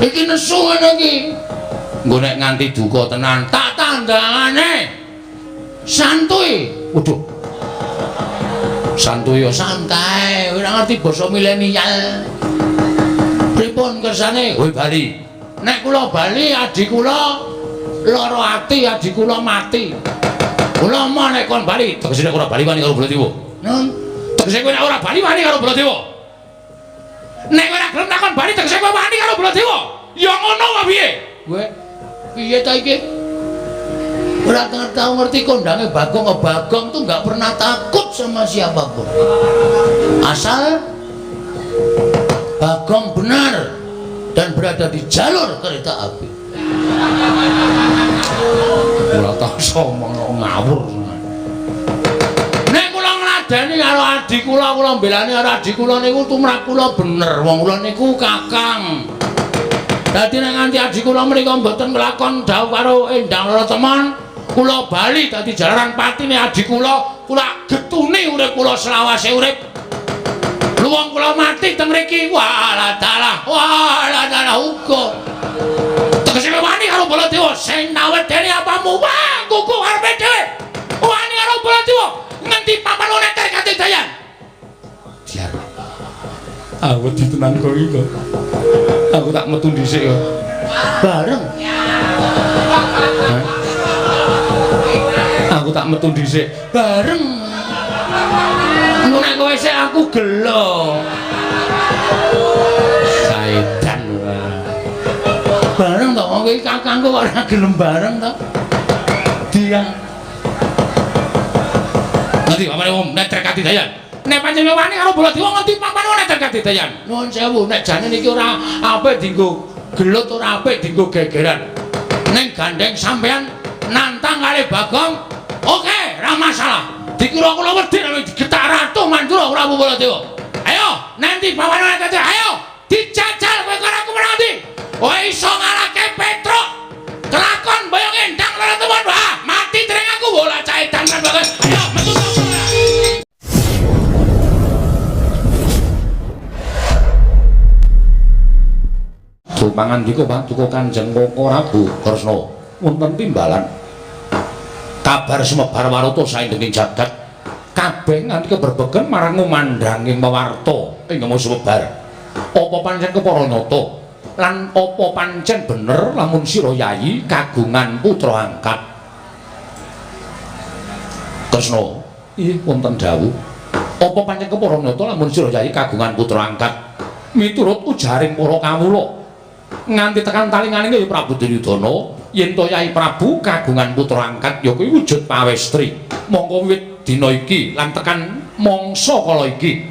Iki nesu ngene iki. Engko nek nganti duka tenan tak tandangane. Santuy. Waduh. Santuy ya santai, ora ngerti basa milenial. Pripun kersane? Kowe bali. Nek kula bali adi kula lara ati, adi kula mati. Kula moh nek kon bali, tegese nek ora bali wani karo Baladewa. Nun, tegese kowe nek ora bali wani karo Baladewa. Nek kowe ora gelem takon bali tegese kowe wani karo Baladewa. Ya ngono wae piye? Kowe piye ta iki? Ora tau ngerti kondange Bagong. Bagong tuh nggak pernah takut sama siapapun. Asal Bagong benar dan berada di jalur kereta api. Ora tau omong ngawur. Nek kula ngladeni karo adi kula, kula mbelani karo adi kula niku tumrap kula bener. Wong kula niku kakang. Dadi nek nganti adi kula mriku mboten nglakon dhawuh karo Endang Loro Temon, kula bali dadi jalaran patine adi kula, kula getuni urip kula selawase urip. Luwung kula mati teng mriki, walah dalah, walah dalah uga. Tegese wani karo Baladewa sing nawedeni apamu, wah kuku karepe dhewe. Wani karo Baladewa ngendi papan neter katidayan. Diar. Aku wedi tenan kok iki kok. Aku tak metu dhisik kok. Bareng. Aku tak metu dhisik. Bareng. Engko nek kowe sik aku gelo. Saedan ora. Bareng to wong iki kakangku kok ora gelem bareng to. Dia. Nanti papane wong neter katidayan. Nek pancen wani karo Baladewa ngendi papane neter katidayan. Nuwun sewu nek jane niki ora apik dienggo gelut, ora apik dienggo gegeran. Ning gandeng sampean nantang kali Bagong, oke, ora masalah. Dikira kula wedi nek digetak Ratu Mandura Prabu Baladewa. Ayo, nanti pawane neter, ayo dijajal kowe karo aku menang ndi? Kowe iso ngalahke Petruk. Kelakon boyong Endang Loro Temon. Wah, mati dereng aku bola caedan kan bagus. Ayo metu sapa. Pangandika paduka Kanjeng Koko Prabu Kresna wonten timbalan. Kabar sumebar warta saindenging jagat kabeh nganti keberbegen marang ngumandhanging pewarta ing sumebar. Apa pancen kepara nyata lan apa pancen bener lamun sira yayi kagungan putra angkat? Kresna, inggih wonten dawuh. Apa pancen kepara nyata lamun sira yayi kagungan putra angkat? Miturut ujaring para kawula nganti tekan talingane ya Prabu Duryudana yen to Yayi Prabu kagungan putra angkat ya kuwi wujud pawestri. Mongko wiwit dina iki lan tekan mangsa kala iki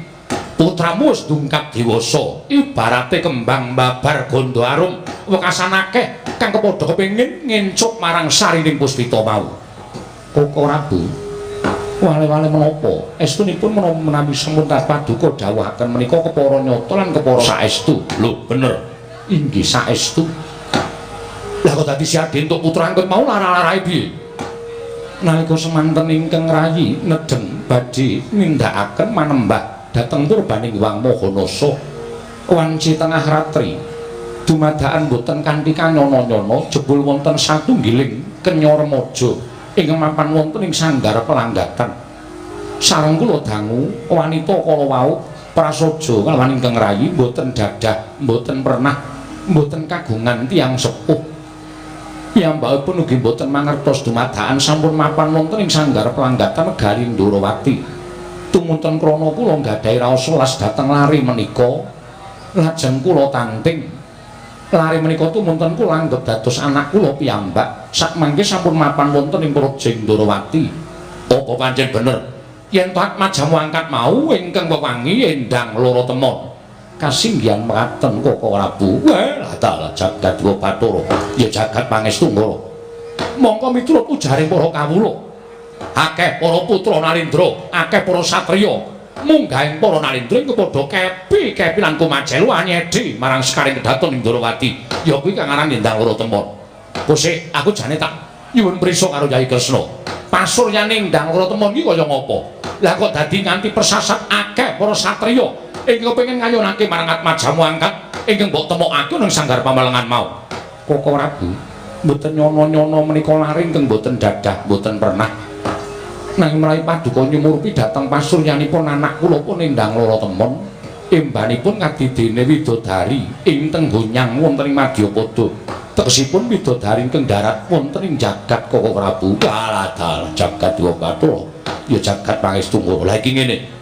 putramu wis dungkap dewasa ibarate kembang babar gondo arum wekasan akeh kang kepadha kepengin ngencuk marang sarining puspita mau. Koko Prabu wale-wale menapa estunipun menawi sampun paduka dawuhaken menika kepara nyata lan kepara saestu. Lho bener. Inggih saestu. Lah kok dadi si entuk putra angkat mau lara-larae piye? Nalika semanten ingkang rayi nedheng badhe nindakaken manembah dhateng purbaning Hyang Mahanasa wanci tengah ratri dumadakan boten kanthi kanyono-nyono jebul wonten satunggiling kenya remaja ingkang mapan wonten ing sanggar pelanggatan. Sareng kula dangu wanita kala wau prasaja kalawan ingkang rayi boten dadah, boten pernah, mboten kagungan tiyang sepuh. Piyambakipun ugi mboten mangertos dumadakan sampun mapan wonten ing sanggar pelanggatan negari Ndorowati. Tumunten krana kula nggadahi raos welas dhateng lare menika, lajeng kula tangting. Lare menika tumunten kula anggep dados anak kula piyambak. Sakmangke sampun mapan wonten ing Praja Ndorowati. Apa pancen bener yen to atmajamu angkat mau ingkang wewangi Endang Loro Temon? Kasinggihan mekaten Koko Prabu. Wah, dalah jagat wa Bathara. Ya jagat pangestu ngara. Mongko miturut ujaring para kawula, akeh para putra Narendra, akeh para satriya, munggahing para Narendra ing padha kepi-kepi lan kumajelu anyedi marang sekaring kedaton ing Ndorowati. Ya kuwi kang aran Endang Loro Temon. Kosek aku jane tak nyuwun prisa karo Yai Kresna. Pasuryane Endang Loro Temon iki kaya ngapa? Lah kok dadi nganti persasat akeh para satriya ingkang kepengin ngayunake marang atmajamu angkat. Ingkang mbok temokake nang sanggar pamalengan mau. Koko Prabu, mboten nyono-nyono menika lare ingkang mboten dadah, mboten pernah. Nanging menawi paduka nyumurupi dhateng pasuryanipun anak kula pun Endang Loro Temon, embanipun kadidene widodari ing tenggonyang wonten ing Madyapada. Tegesipun widodari ingkang darat wonten ing jagat Koko Prabu. Dalah dalah jagat Dewa Bathara. Ya jagat pangestu. Lah iki ngene.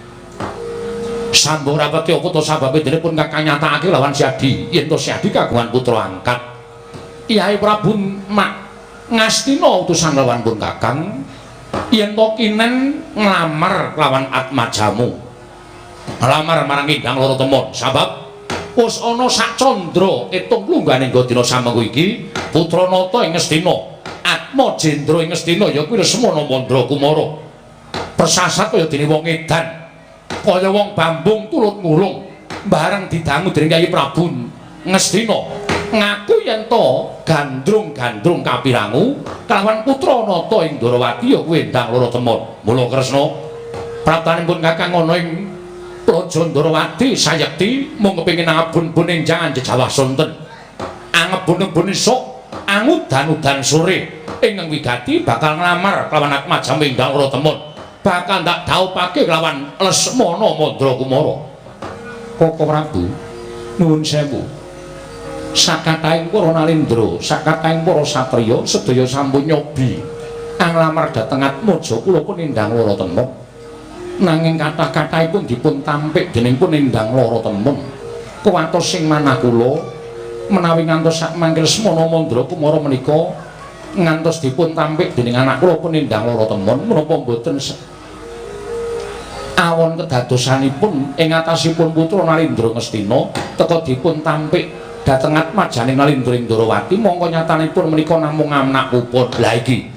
Sambung rapati apa to sababe dene pun kakang nyatakake lawan Siadi yen to Siadi kagungan putra angkat. Kyai Prabu mak ngastina utusan lawan pun kakang yen to kinen nglamar lawan Atmajamu. Nglamar marang Endang Loro Temon sabab wis ana sak candra etung lungganing dina samengko iki putra nata ing Ngastina Atma Jendra ing Ngastina ya kuwi Lesmana Mandra Kumara. Persasat kaya dene wong edan. Kaya wong bambung turut ngulung bareng didangu dening Kyai Prabu Ngastina ngaku yen to gandrung-gandrung kapirangu kelawan putra nata ing Ndorowati ya kuwi Endang Loro Temon. Mula Kresna praptanipun kakang ana ing Praja Ndorowati sayekti mung kepengin angabun-bun enjang jejawah sonten. Angebun-ebun esuk angudan-udan sore ingkang wigati bakal nglamar kelawan Atmajamu Endang Loro Temon. Bakal ndak daupake kelawan Lesmana Mandra Kumara. Koko Prabu, nuwun sewu. Sakathahing para nalendra, sakathahing para satriya sedaya sampun nyobi anglamar dhateng Atmaja kula pun Endang Loro Temon. Nanging kathah-kathahipun dipun tampik dening pun Endang Loro Temon. Kuwatos sing manah kula menawi ngantos sak mangke Lesmana Mandra Kumara menika ngantos dipun tampik dening anak kula pun Endang Loro Temon menapa mboten awon kedadosanipun ing atasipun putra Nalindra Ngastina teka dipun tampik dhateng atmajaning Nalindra ing Ndorowati mongko nyatanipun menika namung anak pupun. Lah iki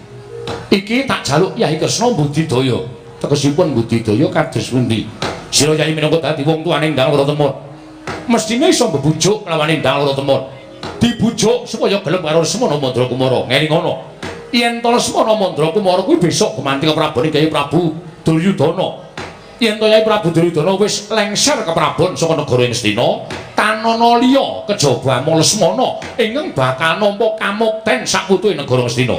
iki tak jaluk Kyai Kresna budidaya. Tegesipun budidaya kados pundi? Sira Kyai minangka dadi wong tuane Endang Loro Temon mestine iso mbebujuk lawan Endang Loro Temon, dibujuk supaya gelem karo Lesmana Mandra Kumara. Ngene ngono yen to Lesmana Mandra Kumara kuwi besok gumanti keprabon Kyai Prabu Duryudana. Yen to Kyai Prabu Duryudana wis lengser keprabon saka negara Ngastina, tanana liya kejaba amung Lesmana ingkang bakal nampa kamukten sakutuhe negara Ngastina.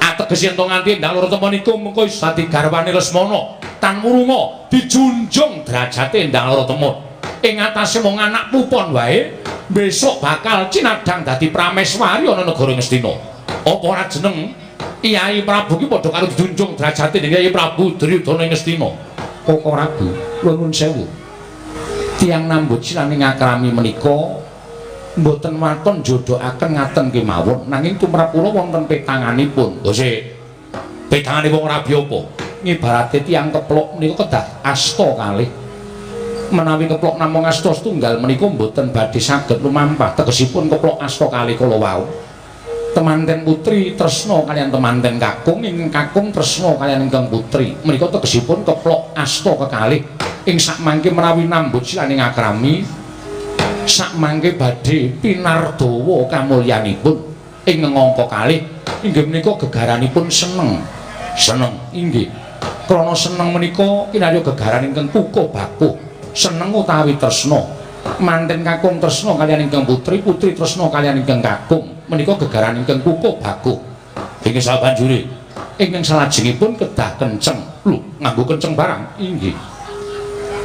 Ateges yen to nganti Endang Loro Temon iku mengko iso dadi garwane Lesmana tan murunga dijunjung derajate Endang Loro Temon. Ing atase mung anak pupon wae besok bakal cinadhang dadi prameswari ana negara Ngastina. Apa ora jeneng Kyai Prabu ki padha karo dijunjung derajate dening Kyai Prabu Duryudana ing Ngastina. Koko Prabu, nuwun sewu. Tiyang nambut silaning akrami menika mboten waton jodohaken ngaten kemawon, nanging tumrap kula wonten petanganipun. Lho sik. Petangane wong rabi apa? Ngibarate tiyang keplok menika kedah asta kalih. Menawi keplok namung asta setunggal menika mboten badhe saged lumampah. Tegesipun keplok asta kalih kala wau. Temanten putri tresna kaliyan temanten kakung, ingkang kakung tresna kaliyan ingkang putri. Menika tegesipun keplok asta kekalih. Ing sakmangke menawi nambut silaning akrami sakmangke badhe pinardawa kamulyanipun ing ngangka kalih inggih menika gegaranipun seneng. Seneng inggih. Krana seneng menika kinarya gegaran ingkang kukuh bakuh. Seneng utawi tresna. Manten kakung tresna kaliyan ingkang putri, putri tresna kaliyan ingkang kakung. Menika gegaran ingkang kukuh bakuh. Ing sabanjure ingkang salajengipun kedah kenceng. Lho, nganggo kenceng barang? Inggih.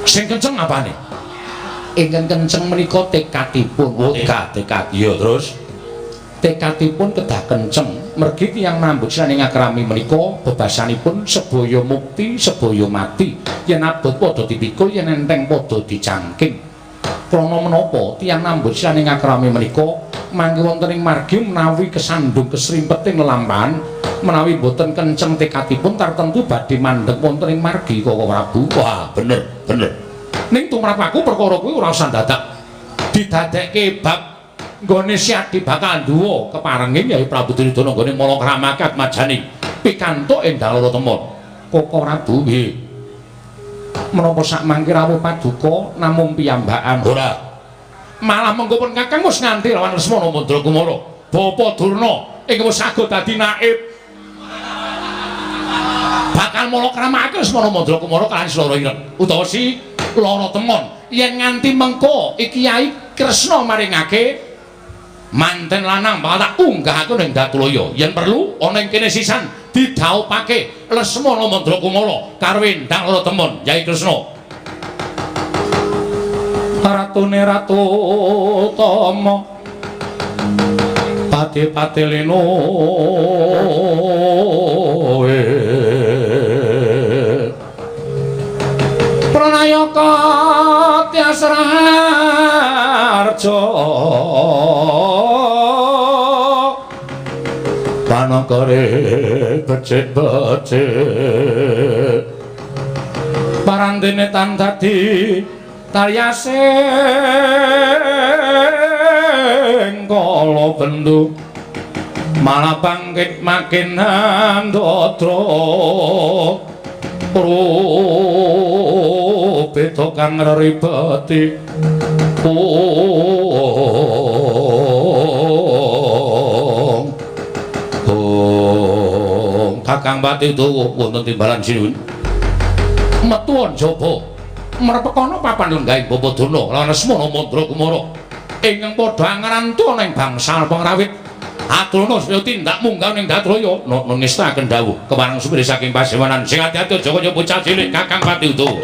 Sing kenceng apane? Ingkang kenceng menika tekadipun. Oh, tekad, tekad. Iya, terus tekadipun kedah kenceng. Mergi tiyang nambut silaning akrami menika bebasanipun sebaya mukti, sebaya mati. Yen abot padha dipikul, yen enteng padha dicangking. Krana menapa tiyang nambut silaning akrami menika mangke wonten ing margi menawi kesandung kesrimpeting lelampahan menawi boten kenceng tekadipun tartemtu badhe mandheg wonten ing margi Koko Prabu. Wah, bener, bener. Ning tumrap aku perkara kuwi ora usah dadak didadekke bab nggone Siadi bakal nduwa keparenging Kyai Prabu Duryudana nggone malakramake atmajane pikantuk Endang Loro Temon. Koko Prabu nggih. Menapa sakmangke rawuh paduka namung piyambakan? Ora. Malah mengko pun kakang wis nganti lawan Lesmana Mandra Kumara. Bapa Durna ingkang wis sago dadi naib. Bakal malakramake Lesmana Mandra Kumara kaliyan Sloro Ireng utawa si Loro Temon. Yen nganti mengko iki Kyai Kresna maringake manten lanang bakal tak unggahake ning Datulaya. Yen perlu ana ing kene sisan didhaupake Lesmana Mandra Kumara karo Endang Lara Temon Yai Kresna. Ratune Ratu Tama pati-pati lino Pranayaka Tyas Raharja panakare becik-becik parandene tan dadi taryasing kala bendu malah bangkit makin andadra rupita kang reribeti ong Kakang Pati Dawa wonten timbalan sinuwun metu njaba merpekana papan lenggahing Bapa Durna lan Lesmana Mandra Kumara ingkang padha angrantu ana ing bangsal pangrawit. Aturana sedaya tindak munggah ning Datraya nata ngestaken dawuh kepareng supir saking pasewanan sing ati-ati aja kaya bocah cilik Kakang Pati Udawa.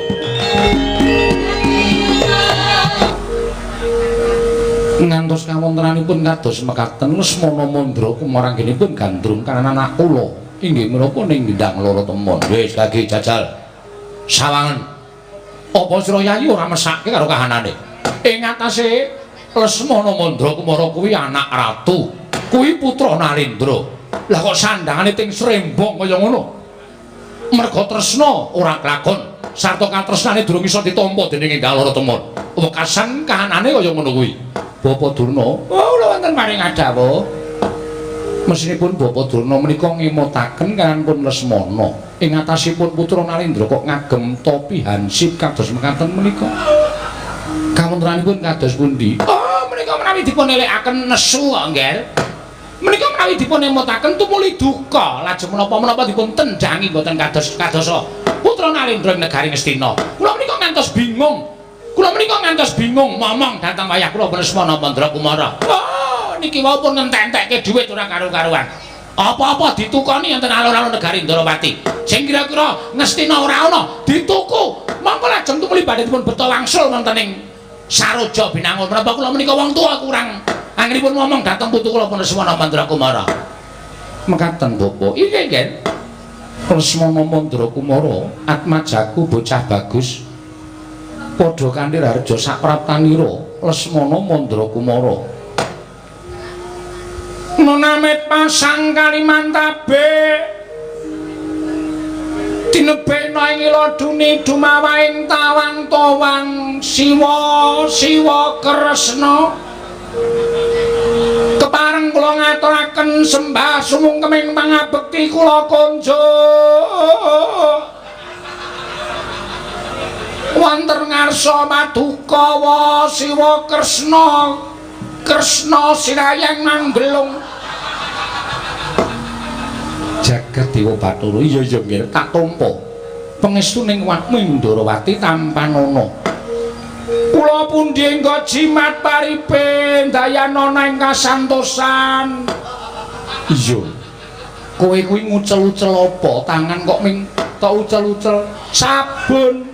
Ngantos kawontenanipun kados mekaten Lesmana Mandra Kumara anggenipun gandrung kanan anak kula inggih menapa ning Endang Lara Temon. Wis kage jajal sawangen apa sira Yayi ora mesake karo kahanane. Ing atase Lesmana Mandra Kumara kuwi anak ratu, kuwi putra Narendra. Lah kok sandangane ting srembong kaya ngono? Merga tresna ora klakon, sarta katresnane durung iso ditampa dening Endang Lara Temon. Wekasan kahanane kaya ngono kuwi. Bapa Durna, oh kula wonten paring adhawuh. Mesinipun Bapa Durna menika ngemutaken kananipun Lesmana. Ing atasipun putra Narendra kok ngagem topi hansip kados mekaten menika. Kawontenanipun kados pundi? Oh, menika menawi dipun elekaken nesu kok, Nggih. Menika menawi dipun emutaken tumuli duka, lajeng menapa-menapa dipun tendhangi mboten kados kadosa putra Narendra ing negari Ngastina. Kula menika ngantos bingung. Kula menika ngantos bingung momong dhateng wayah kula Lesmana Mandra Kumara. Oh, niki wau pun ngentek-entekke dhuwit ora karu-karuan. Apa-apa ditukoni enten alun-alun negari Ndrawati. Sing kira-kira Ngastina ora ana dituku. Mongko lajeng tumuli badhe dipun beto wangsul wonten ing Saroja Binangun. Menapa kula menika wong tuwa kurang anggenipun ngomong dhateng putu kula Lesmana Mandra Kumara. Mekaten Bapak. Inggih, nggih. Lesmana Mandra Kumara atmajaku bocah bagus. Padha kanthi raharja sapraptanira Lesmana Mandra Kumara. Nunamit pasang Kalimantabe tinebena ing iladuni dumawaing tawang-tawang Siwa Siwa Kresna. Kepareng kula ngaturaken sembah sumungkeming pangabekti kula konjuk wonten ngarsa paduka wa Siwa Kresna Kresna sinayang manggelung jagat Dewa Bathara. Iya iya nggih tak tampa pangestuning wakmu Ndrawati tampanana. Kula pundi engga jimat paripe ndayanana ing kasantosan. Iya kowe kuwi ngucel-ucel apa tangan kok ming tok ucel-ucel sabun.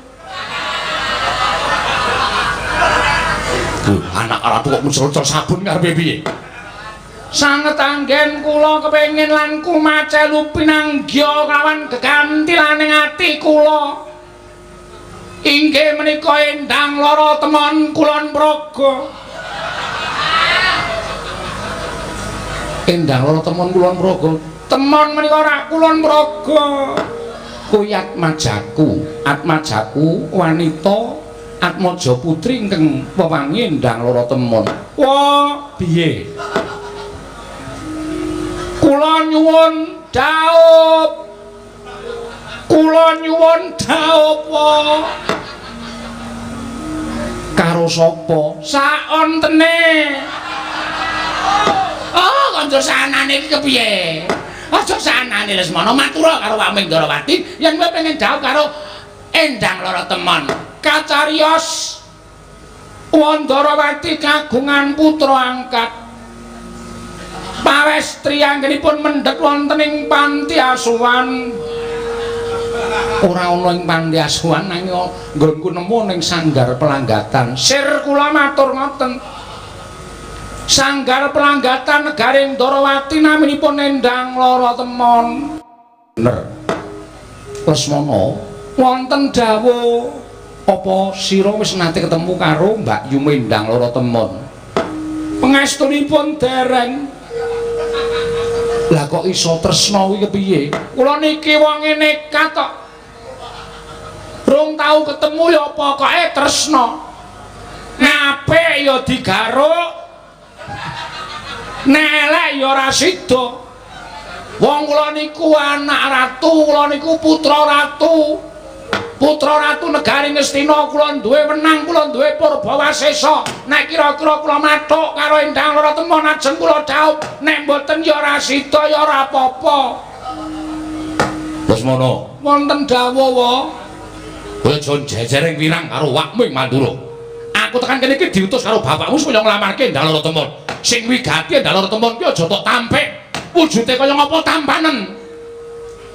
Anak ratu kok ngucel-ucel sabun karepe piye? Sanget anggen kula kepengin lan kumacelu pinanggya kawan gegantilaning ati kula. Inggih menika Endang Lara Temon Kulon Progo. Endang Lara Temon Kulon Progo. Temon menika rak Kulon Progo. Kuwi atmajaku, atmajaku wanita Atmaja putri ingkang wewangi Endang Lara Temon. Wah, piye? Kula nyuwun dhaup. Kula nyuwun dhaup. Karo sapa? Saontene. Oh, kanca sanane iki kepiye? Aja sanane Lesmana matura karo Waming Ndrawati yen kowe pengen dhaup karo Endang Lara Temon. Kacariyos Wandarawati kagungan putra angkat. Pawestri anggenipun mendhet wonten ing panti asuhan. Ora ana ing panti asuhan nanging nggonku nemu ning sanggar pelanggatan. Sir kula matur ngoten. Sanggar pelanggatan negaring Ndarawati naminipun Endang Lara Temon. Bener. Lesmana, wonten dawuh apa sira wis nate ketemu karo Mbak Yu Endang Lara Temon? Pangestunipun dereng. Lah kok iso tresna kuwi kepiye? Kula niki wonge nekat kok. Rung tau ketemu ya pokoke tresna. Nek apik ya digaruk, nek elek ya ora sida. Wong kula niku anak ratu, kula niku putra ratu. Putra ratu negari Ngastina, kula duwe wenang, kula duwe purbawasesa. Nek kira-kira kula mathuk karo Endang Lara Temon ajeng kula dhaup, nek mboten ya ora sida ya ora apa-apa. Lesmana, wonten dawuh wa. Kowe aja jejering wirang karo wakmu ing Mandura. Aku tekan kene iki diutus karo bapakmu supaya nglamarke Endang Lara Temon. Sing wigati Endang Lara Temon ki aja tok tampik. Wujude kaya ngapa tampanen.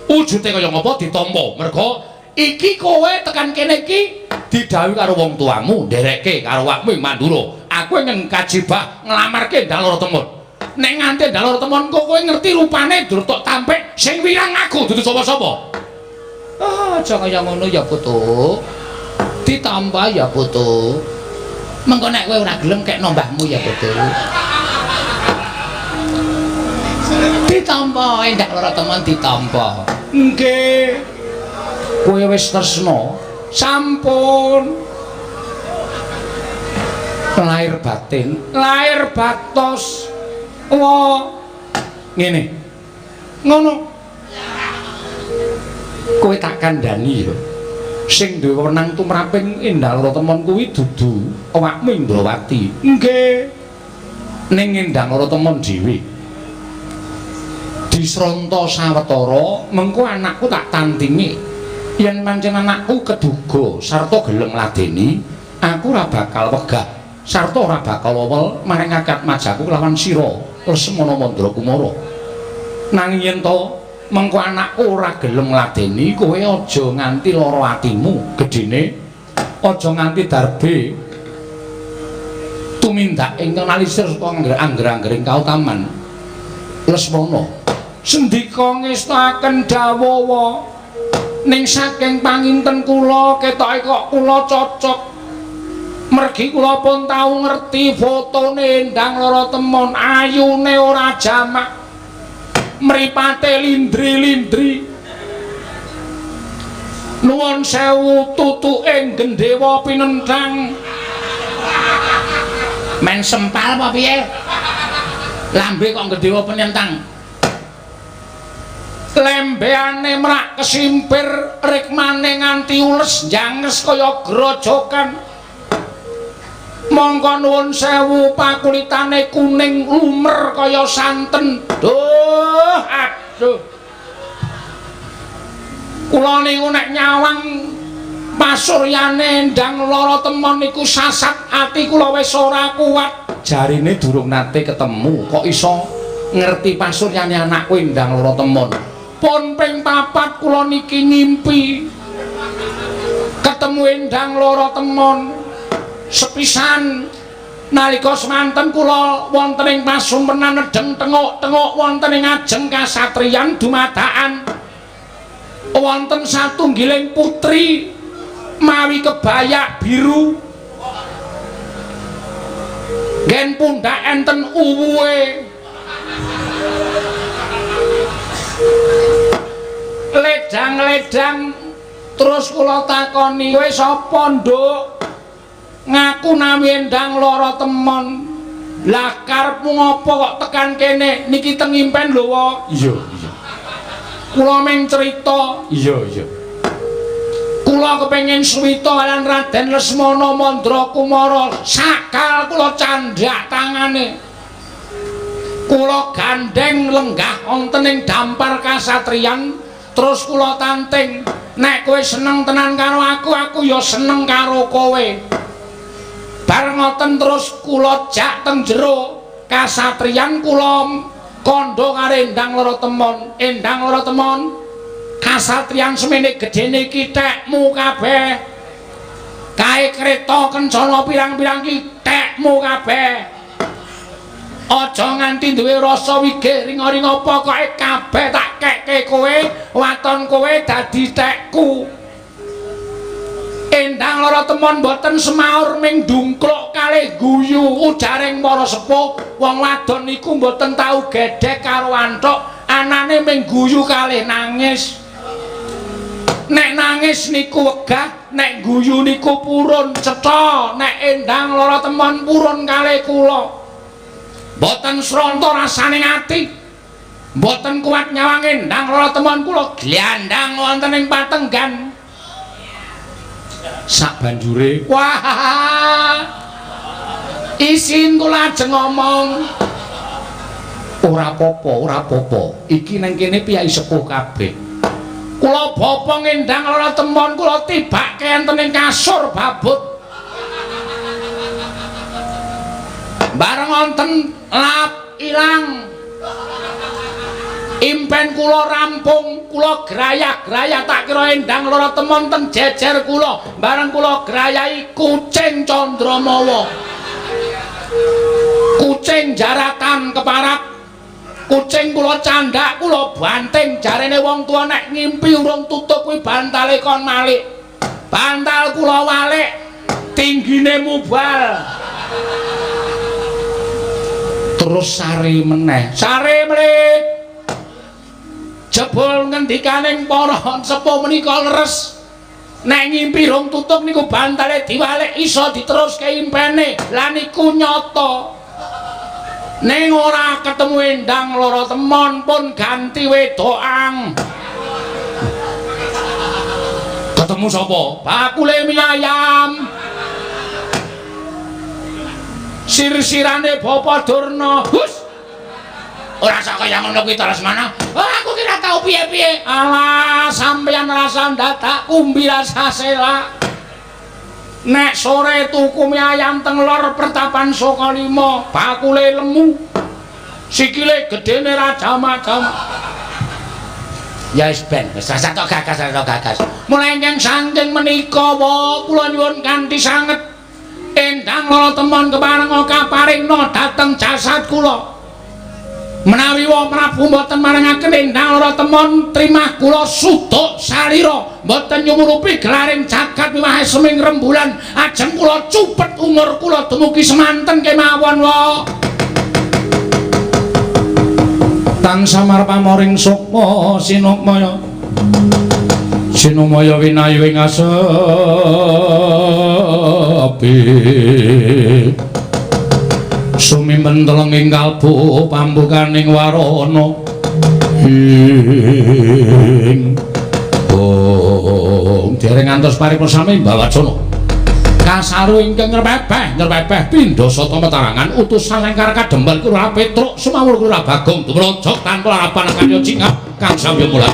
Wujude kaya ngapa ditampa. Merga iki kowe tekan kene iki didhawuhi karo wong tuamu, nderekke karo wakmu ing Mandura. Aku ingin kajibah nglamarke Endang Lara Temon. Nek nganti Endang Lara Temon kok kowe ngerti rupane dur tok tampik, sing wirang aku dudu sapa-sapa. Ah, aja kaya ngono ya, Putu. Ditampa ya, Putu. Mengko nek kowe ora gelem kekno mbahmu ya, Putu. Ditampa Endang Lara Temon ditampa. Nggih. Kowe wis tresna? Sampun. Lahir batin, lahir batos. Wa ngene. Ngono. Kowe tak kandhani ya. Sing duwe wenang tumraping Endang Lara Temon kuwi dudu awakmu Indrawati. Nggih. Ning Endang Lara Temon dhewe. Disronta sawetara, mengko anakku tak tantingi. Yen pancen anakku keduga sarta gelem ngladeni, aku ora bakal wegah sarta ora bakal wewel maring akad majaku lawan sira Lesmana Mandra Kumara. Nanging yen to mengko anakku ora gelem ngladeni, kowe aja nganti lara atimu gedene, aja nganti darbe tumindak ingkang nalisir saka angger-anggering kautaman. Lesmana sendika ngestakaken dawuh, ning saking panginten kula ketoke kok kula cocok. Mergi kula pun tau ngerti fotone Endang Lara Temon, ayune ora jamak, mripate lindri-lindri. Nuwun sewu tutuke gendhewa pinenthang. Men sempal apa piye? Lambe kok gendhewa pinenthang. Lembeane mrak kesimpir, rikmane nganti ules njanges kaya grojokan. Mongko nuwun sewu pakulitane kuning lumer kaya santen. Duh, aduh. Kula niku nek nyawang pasuryane Endang Lara Temon niku sasat ati kula wis ora kuat. Jarine durung nate ketemu kok iso ngerti pasuryane anakku Endang Lara Temon. Pun ping papat kula niki ngimpi ketemu Endang Lara Temon. Sepisan nalika semanten kula wonten ing pasumpenan nedheng tenguk-tenguk wonten ing ajeng kasatriyan dumadakan wonten satunggiling putri mawi kebayak biru, nggen pundhak enten uwuhe, ledang-ledang. Terus kula takoni, kowe sapa nduk? Ngaku nami Endang Lara Temon. Lah karepmu ngopo kok tekan kene? Niki teng impen lho, wa. Iya, iya. Kula mung crita. Iya, iya. Kula kepengin suwita lan Raden Lesmana Mandra Kumara. Sakal kula candhak tangane. Kula gandeng lenggah wonten ing dampar kasatriyan, terus kula tanting, nek kowe seneng tenan karo aku, aku ya seneng karo kowe. Bar ngoten terus kula jak teng jero kasatriyan kula kandha karo Endang Lara Temon. Endang Lara Temon, kasatriyan semene gedene iki tekmu kabeh. Kae kreta kencana pirang-pirang iki tekmu kabeh. Aja nganti duwe rasa wigih ringa-ringa, pokoke kabeh tak kekke kowe, waton kowe dadi tekku. Endang Lara Temon mboten semaur ming dungkluk kalih guyu ujaring para sepuh. Wong wadon niku mboten tau gedhek karo anthuk, anane ming guyu kalih nangis. Nek nangis niku wegah, nek guyu niku purun cetha. Nek Endang Lara Temon purun kalih kula. Mboten sronta rasane ati. Mboten kuat nyawang Endang Lara Temon kula glandang wonten ing patenggan. Sak banjure, wah, isin kula ajeng ngomong. Ora apa-apa, ora apa-apa. Iki nang kene piyai sepuh kabeh. Kula bopong Endang Lara Temon kula tibake enten ing kasur babut. Bareng wonten lap ilang. Impen kula rampung, kula grayah-grayah tak kira Endang Lara Temon teng jejer kula. Bareng kula grayahi kucing Candramawa. Kucing jaratan keparat. Kucing kula candhak, kula banting. Jarene wong tuwa nek ngimpi urung tutup kuwi bantale kon malik. Bantal kula walik, tinggine mubal. Terus sare meneh. Sare meneh. Jebul ngendikaning para sepuh menika leres. Nek ngimpi rong tutup niku bantale diwalik iso diteruske impene. Lah niku nyata. Ning ora ketemu Endang Lara Temon pun ganti wedokan. Ketemu sapa? Bakule mie ayam. Sir-sirane Bapa Durna. Hus. Ora sak kaya ngono kuwi ta Lesmana. Oh, aku kira tau piye-piye. Alah, sampeyan rasa ndadak kumbi rasa selak. Nek sore tuku mie ayam teng lor pertapan Sukalima, bakule lemu. Sikile gedene ra jama-jama. Ya wis ben, wis rasa tok gagas, tok gagas. Mulai ingkang saking menika wa kula nyuwun kanthi sanget Endang Lara Temon kepareng kaparingna dhateng jasad kula. Menawi wa Prabu mboten maringaken Endang Lara Temon trimah kula suduk salira mboten nyumurupi gelaring jagat miwah seming rembulan, ajeng kula cupet umur kula dumugi semanten kemawon wa. Tansah marpamoring sukma sinukmaya sinumaya winayu ing asepi sumimpen telenging kalbu pambukaning warana ing bong dereng ngantos paripurna sami mbawacana kasaru ingkang ngrepepeh ngrepepeh pindha sata metarangan utusan lengkar kadempel Kura Petruk sumawur Kura Bagong tumrojok tanpa larapan kaya cingap kang samya mulat.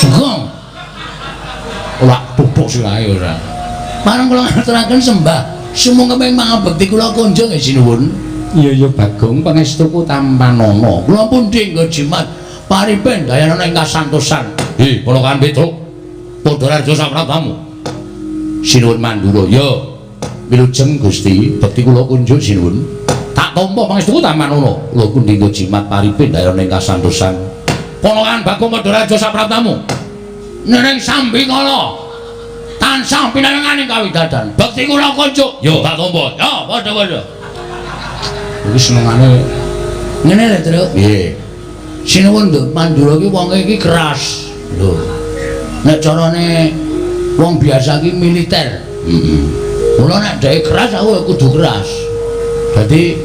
Gong. Ora tutuk sirahe ora. Parang kula ngaturaken sembah sumangga ing pangabekti kula kunjung nggih sinuwun. Iya iya Bagong, pangestuku tampanana. Kula pundi nggo jimat paripen dayanana ing kasantosan. Hi, ponakan Petruk. Padha Raja sapratamu. Sinuwun Mandura. Ya. Wilujeng Gusti, bekti kula kunjuk sinuwun. Tak tampa pangestuku tampanana. Kula pundi nggo jimat paripen dayanana ing kasantosan. Ponakan Bagong Padha Raja sapratamu. Neneng sambikala tansah pinarenganing kawidadan. Bekti kula kunjuk. Yo tak tampa. Ya padha-padha. Iki senengane ngene lho, Truk. Nggih. Sinuwun Nduk Mandura iki wonge iki keras. Lho. Nek carane wong biasa iki militer. Heeh. Mula nek dhek keras aku kudu keras. Dadi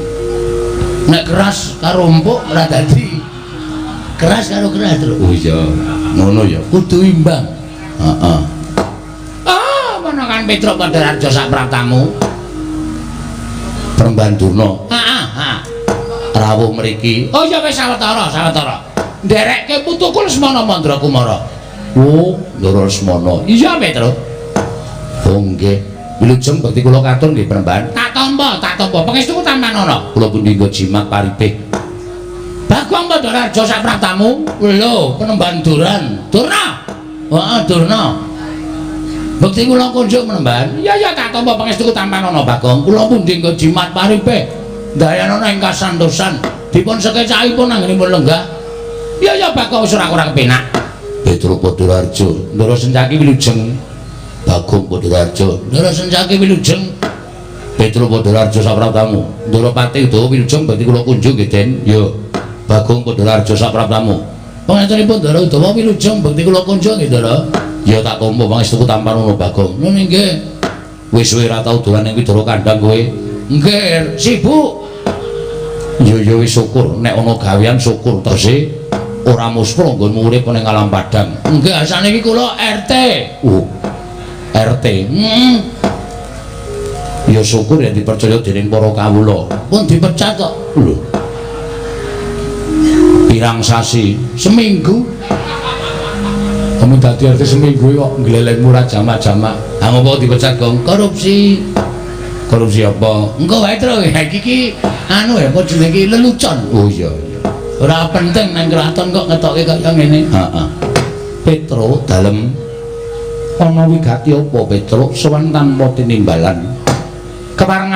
nek keras karo empuk ora dadi. Keras karo keras, Truk. Oh iya. Ngono ya. Kudu imbang. Heeh. Ah, menakan Petruk Padha Raja sapratamu. Panembahan Durna. Heeh, heeh. Rawuh mriki. Oh ya wis sawetara, sawetara. Nderekke putuku Lesmana Mandrakumara. Oh, Ndara Lesmana. Iya, Petro. Oh nggih. Wilujeng bekti kula katur nggih Panembahan. Tak tampa, tak tampa. Pangestuku tampanana. Kula pundi nggo jimat paripih. Bagong Pandharaja saprabtamu. Lho, Panembahan Duran. Durna. Heeh, Durna. Bekti kula kunjuk Panembahan. Iya, iya, tak tampa pangestuku tampanana, Bagong. Kula pundi nggo jimat paripih. Dayanana ing kasantosan. Dipun sekecakipun anggenipun lenggah. Iya, iya, Bagong wis ora kurang penak. Petro Pandharaja, Ndara Sencaki wilujeng. Bagong Pandharaja, Ndara Sencaki wilujeng. Petro Pandharaja saprabtamu. Ndara Pati Udawa wilujeng bekti kula kunjuk nggih, Den. Ya. Bagong Pandharaja saprabtamu. Pangestunipun Ndara Udawa wilujeng bekti kula kunjuk nggih, Ndara. Ya tak tampa pangestuku tampanana, Bagong. Nun nggih. Wis suwe ora tau dolan ning Widara Kandang kowe. Nggih, sibuk. Ya ya wis syukur nek ana gawean syukur terse ora muspro nggonmu urip ning alam padang. Nggih, saniki kula RT. Oh. RT. Heeh. Ya syukur yen dipercaya dening para kawula. Pun dipecat kok. Lho. Pirang sasi? Seminggu. Kamu dadi RT seminggu kok nglelengmu ora jamak-jamak. Ha ngopo dipecat, Gong? Korupsi. Korupsi apa? Engko wae, Tru. Iki iki anu ya apa jenenge iki lelucon. Oh iya iya. Ora penting nang kraton kok ngetoke kaya ngene. Heeh. Petro dalem ana wigati apa Petro sowan tanpa tinimbalan. Kepareng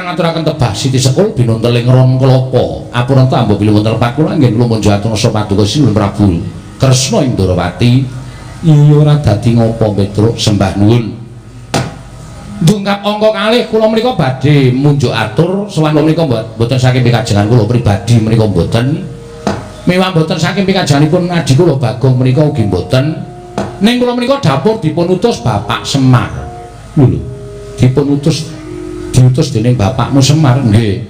ngaturaken tebah Siti Sekul binunteling ron kelapa. Apuranta ambo bilih wonten lepat kula nggih kula munjuk atur paduka Sinuwun Prabu Kresna ing Ndorowati. Iya ora dadi ngopo Petro sembah nuwun. Dungkap angka kalih kula menika badhe munjuk atur sowan menika mboten saking pikajengan kula pribadi menika mboten. Mewah mboten saking pikajenganipun adi kula Bagong menika ugi mboten. Ning kula menika dapur dipun utus Bapak Semar. Lho, dipun utus diutus dening bapakmu Semar nggih.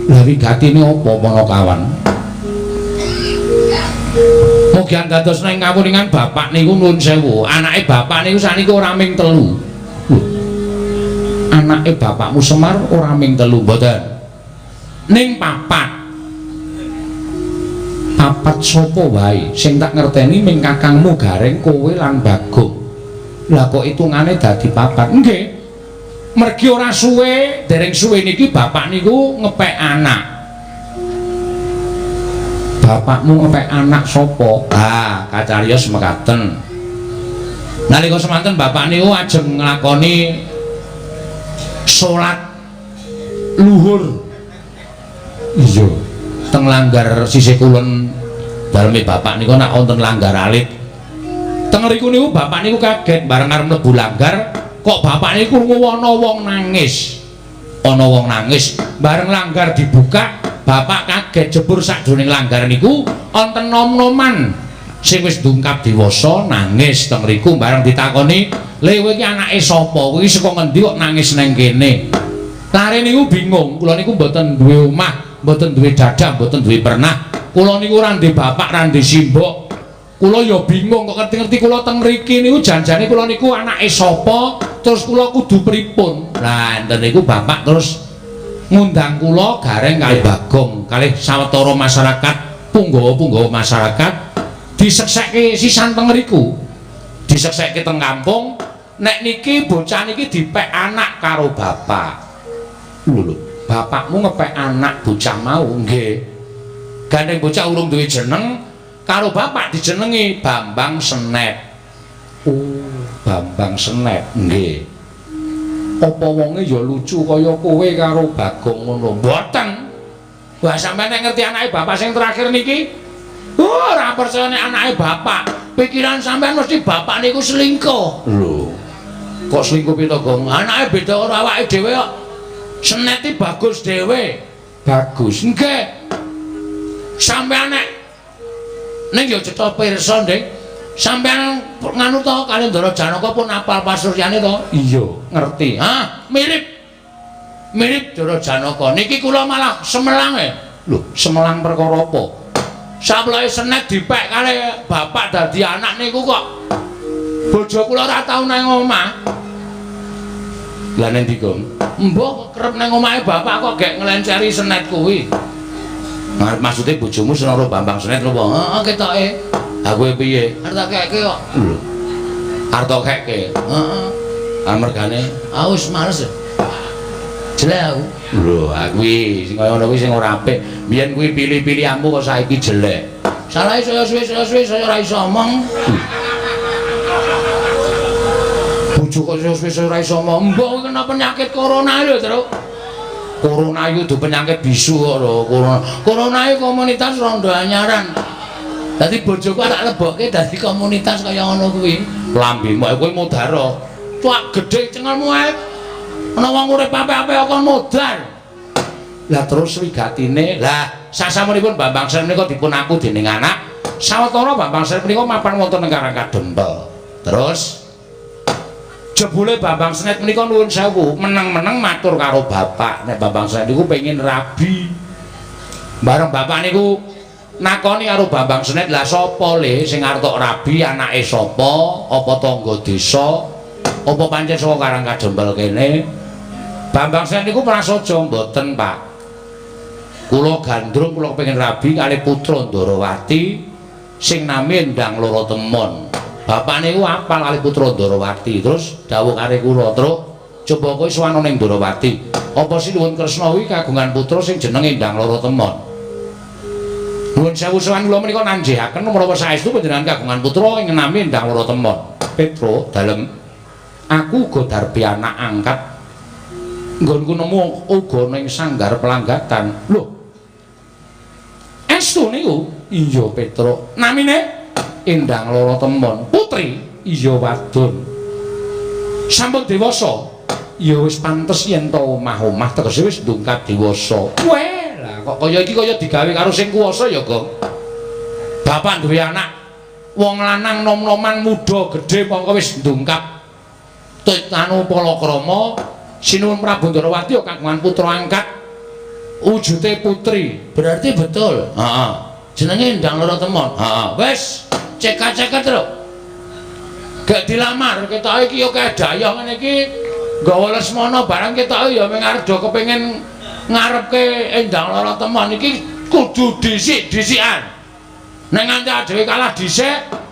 Lah wigatine apa Panakawan? Mugi andados ing kawuningan bapak niku nuwun sewu. Anake bapak niku saniki ora ming telu. Lho. Anake bapakmu Semar ora ming telu mboten. Ning papat. Papat sapa wae sing tak ngerteni ming kakangmu Gareng kowe lan Bagong. Lah kok hitungane dadi papat? Nggih. Mergi ora suwe, dereng suwe niki bapak niku ngepek anak. Bapakmu ngepek anak sapa? Ah, kacariyos mekaten. Nalika semanten bapak niku ajeng nglakoni salat luhur. Iya, teng langgar sisih kulon daleme bapak niku nak wonten langgar alit. Teng riku niku bapak niku kaget bareng arep mlebu langgar, kok bapak niku krungu ana wong nangis. Ana wong nangis, bareng langgar dibuka, bapak kaget jebur sakjroning langgar niku wonten nom-noman sing wis dungkap dewasa nangis teng riku. Bareng ditakoni, "Le kowe iki anake sapa? Kowe iki saka ngendi kok nangis nang kene?" Lare niku bingung, kula niku mboten duwe omah, mboten duwe dadah, mboten duwe pernah. Kula niku ora ndek bapak, ora ndek simbok. Kula ya bingung kok ngerti-ngerti kula teng mriki niku janjane kula niku anake sapa, terus kula kudu pripun. Lah enten niku bapak terus ngundang kula Gareng kalih Bagong kalih sawetara masyarakat, punggawa-punggawa masyarakat diseksekke sisan teng mriku. Diseksekke teng kampung nek niki bocah niki dipek anak karo bapak. Lho, bapakmu ngepek anak bocah mau nggih. Gandeng bocah urung duwe jeneng, karo bapak dijenengi Bambang Senep. Oh, Bambang Senep nggih. Apa wonge ya lucu kaya kowe karo Bagong ngono? Mboten. Wah, sampeyan nek ngerti anake bapak sing terakhir niki? Oh, ora percaya nek anake bapak. Pikiran sampeyan mesti bapak niku selingkuh. Lho. Kok selingkuh piye to, Gong? Anake beda karo awake dhewe kok. Seneti bagus dhewe. Bagus. Nggih. Sampeyan nek ning ya cetha pirsa, Dik. Sampeyan nganu to kali Ndara Janaka pun apal pasuryane to? Iya, ngerti. Hah, mirip. Mirip Ndara Janaka. Niki kula malah semelang e. Lho, semelang perkara apa? Saploke senet dipek kali bapak dadi anak niku kok bojo kula ora tau nang omah. Lah nendi, Gong? Mbah kerep nang omahe bapak kok gek nglenceri senet kuwi. Maksude bojomu seneng karo Bambang Senet lho, heeh, ketoke. Ha kowe piye? Arep tak keke kok. Lho. Arep tak keke. Heeh. Amergane ah wis males. Jelek aku. Lho, kuwi sing kaya ngono kuwi sing ora apik. Biyen kuwi pilih-pilihanmu kok saiki jelek. Salahe saya suwe saya ora iso omong. Bojo kok saya suwe saya ora iso omong. Mbok kena penyakit corona lho, Truk. Corona iku dudu penyakit bisu kok lho, corona. Corona iku komunitas rondo anyaran. Dadi bojoku tak lebokke dadi komunitas kaya ngono kuwi. Lambemu kowe modar. Cuak gedhe cengelmu ae. Ana wong urip apik-apik kok modar. Lah terus wigatine, lah sasampunipun Bambang Senet menika dipun aku dening anak, sawetara Bambang Senet menika mapan wonten ing Karang Kadempel. Terus jebule Bambang Senet menika nuwun sewu, meneng-meneng matur karo bapak, nek Bambang Senet niku pengin rabi. Bareng bapak niku nakoni karo Bambang Senet, lah sapa le sing arep tok rabi, anake sapa, apa tangga desa, apa pancen saka Karang Kadempel kene? Bambang Senet niku prasaja, mboten, Pak. Kula gandrung kula kepengin rabi kalih putra Ndarawati sing nami Endang Loro Temon. Bapak niku apal kalih putra Ndarawati, terus dawuh karo kula, "Truk, coba kowe sowan ning Ndarawati. Apa Sinuwun Kresna kuwi kagungan putra sing jenenge Endang Loro Temon?" Nuwun sewu sowan kula menika nanjehaken menawa saestu panjenengan kagungan putra ing nami Endang Loro Temon. Petro, dalem aku uga darbi anak angkat. Nggonku nemu uga ning sanggar pelanggatan. Lho. Estu niku? Iya, Petro. Namine Endang Loro Temon. Putri? Iya, wadon. Sampun dewasa? Ya wis pantes yen to omah-omah tegese wis ndungkat dewasa. Weh, lah kok kaya iki kaya digawe karo sing kuwasa ya, Gong. Bapak duwe anak wong lanang nom-noman muda gedhe mongko wis ndungkap anu palakrama. Sinuwun Prabu Ndarawati ya kagungan putra angkat wujute putri. Berarti betul. Heeh. Jenenge Endang Loro Temon. Heeh. Wis, cekak-ceket lho. Gak dilamar, ketoke iki ya kaya dayah ngene iki nggawa Lesmana barang ketoke ya mung arep do kepengin ngarepke Endang Loro Temon iki kudu dhisik-dhisikan. Nek nganti dhewe kalah dhisik,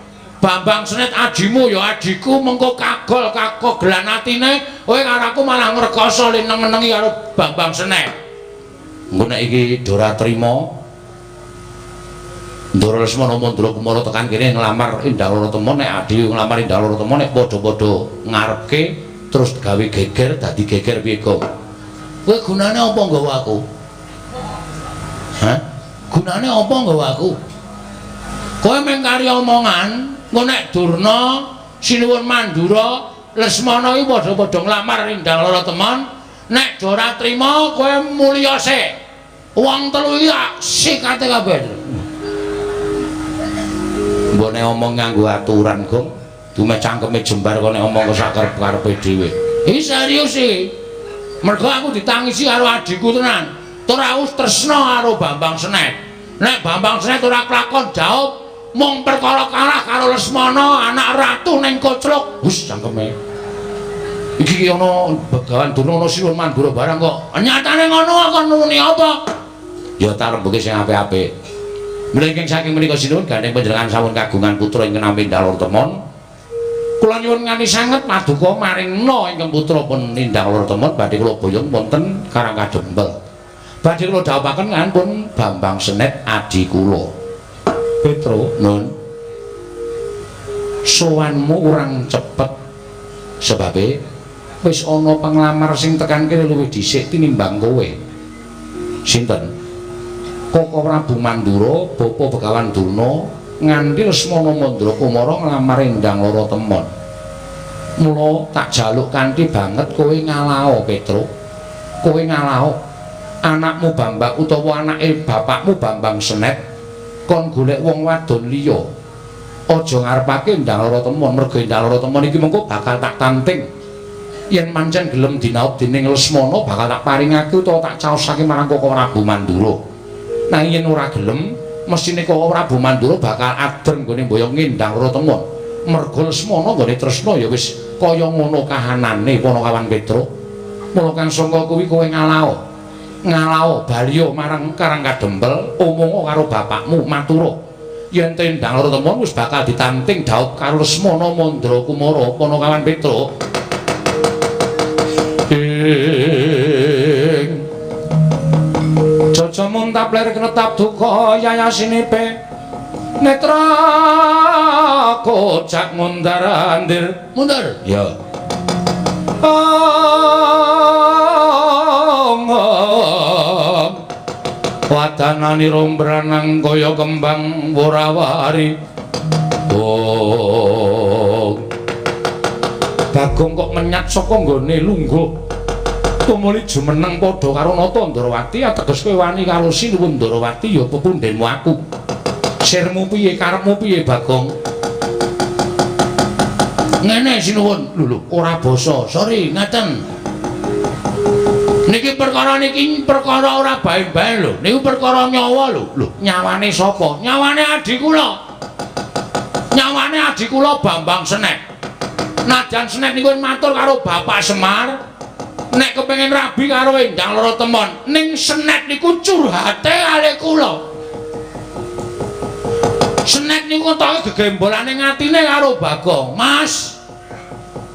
Bambang Senet ajimu ya ajiku mengko kagol kakogelan atine kowe karo aku malah ngrekoso le neng-nengi karo Bambang Senet. Engko nek iki ora trima Ndara Lesmana Mandra Kumara tekan kene nglamar Endang Loro Temon, nek adhi nglamar Endang Loro Temon nek padha-padha ngarepke terus gawe geger dadi geger piye, Gong? Kowe gunane apa nggawa aku? Hah? Gunane apa nggawa aku? Kowe mung kari omongan. Engko nek Durna, Sinuwun Mandura, Lesmana iki padha-padha nglamar Endang Loro Temon, nek ora trima kowe mulya sik. Wong telu iki tak sikate kabeh. Mbok nek omong nganggo aturan, Gong. Dumeh cangkeme jembar kok nek omong sak karep-karepe dhewe. Iki serius iki. Mergo aku ditangisi karo adhiku tenan. Tur aku tresna karo Bambang Senet. Nek Bambang Senet ora kelakon jawab mung perkara kalah karo Lesmana anak ratu ning Kocluk. Hus cangkeme. Iki ki ana Begawan Durna ana Sinuwun Mandura barang kok. Nyatane ngono kok nuni apa? Ya tak rembuke sing apik-apik. Mlengking saking menika sinuwun gandeng panjenengan sampun kagungan putra ingkang nami Endang Loro Temon. Kula nyuwun ngani sanget paduka maringna ingkang putra pun Endang Loro Temon badhe kula boyong wonten Karang Kadempel. Badhe kula dhawuhaken pun Bambang Senet adhi kula. Petro, nun. Sowanmu kurang cepet sebabe wis ana panglamar sing tekan kene luwih dhisik tinimbang kowe. Sinten? Koko Prabu Mandura, Bapa Begawan Durna, nganti Lesmana Mandra Kumara nglamar Endang Loro Temon. Mula tak jaluk kanthi banget kowe ngalao, Petro. Kowe ngalao anakmu Bambang utawa anake bapakmu Bambang Senet kon golek wong wadon liya. Aja ngarepake Endang Loro Temon, mergo Endang Loro Temon iki mengko bakal tak tanting. Yen pancen gelem dinaup dening Lesmana bakal tak paringake utawa tak caosake marang Koko Prabu Mandura. Nanging yen ora gelem, mesthine Koko Prabu Mandura bakal adem nggone mboyong Endang Loro Temon. Mergo Lesmana nggone tresna ya wis kaya ngono kahanane Panakawan Petro. Mula kang sangka kuwi kowe ngalao. Ngalao baliya marang Karang Kadempel, omongo karo bapakmu matura. Yen Endang Loro Temon wis bakal ditanting dhaup karo Lesmana Mandra Kumara Panakawan Petruk. Ing Jaja muntap ler kenetap duka yayasinipe netra kocak mundar andir. Mundur. Ya. Wadanani rombranang kaya kembang worawari. Oh. Bagong kok menyat saka nggone lungguh. Tumuli jumeneng padha karo Nata Ndrawati, ateges kowe wani karo Sinuwun Ndrawati ya pepundhenmu aku. Sirmu piye, karepmu piye, Bagong? Ngene Sinuwun. Lho lho, ora basa. Sorry, ngaten. Niki perkara niki perkara ora bae-bae lho. Niku perkara nyawa lho. Lho, nyawane sapa? Nyawane adi kula. Nyawane adi kula Bambang Senek. Najan Senek niku matur karo Bapak Semar, nek kepengin rabi karo Endang Loro Temon, ning Senek niku curhate kalih kula. Senek niku ngetoke gegembolane ngatine karo Bagong. Mas,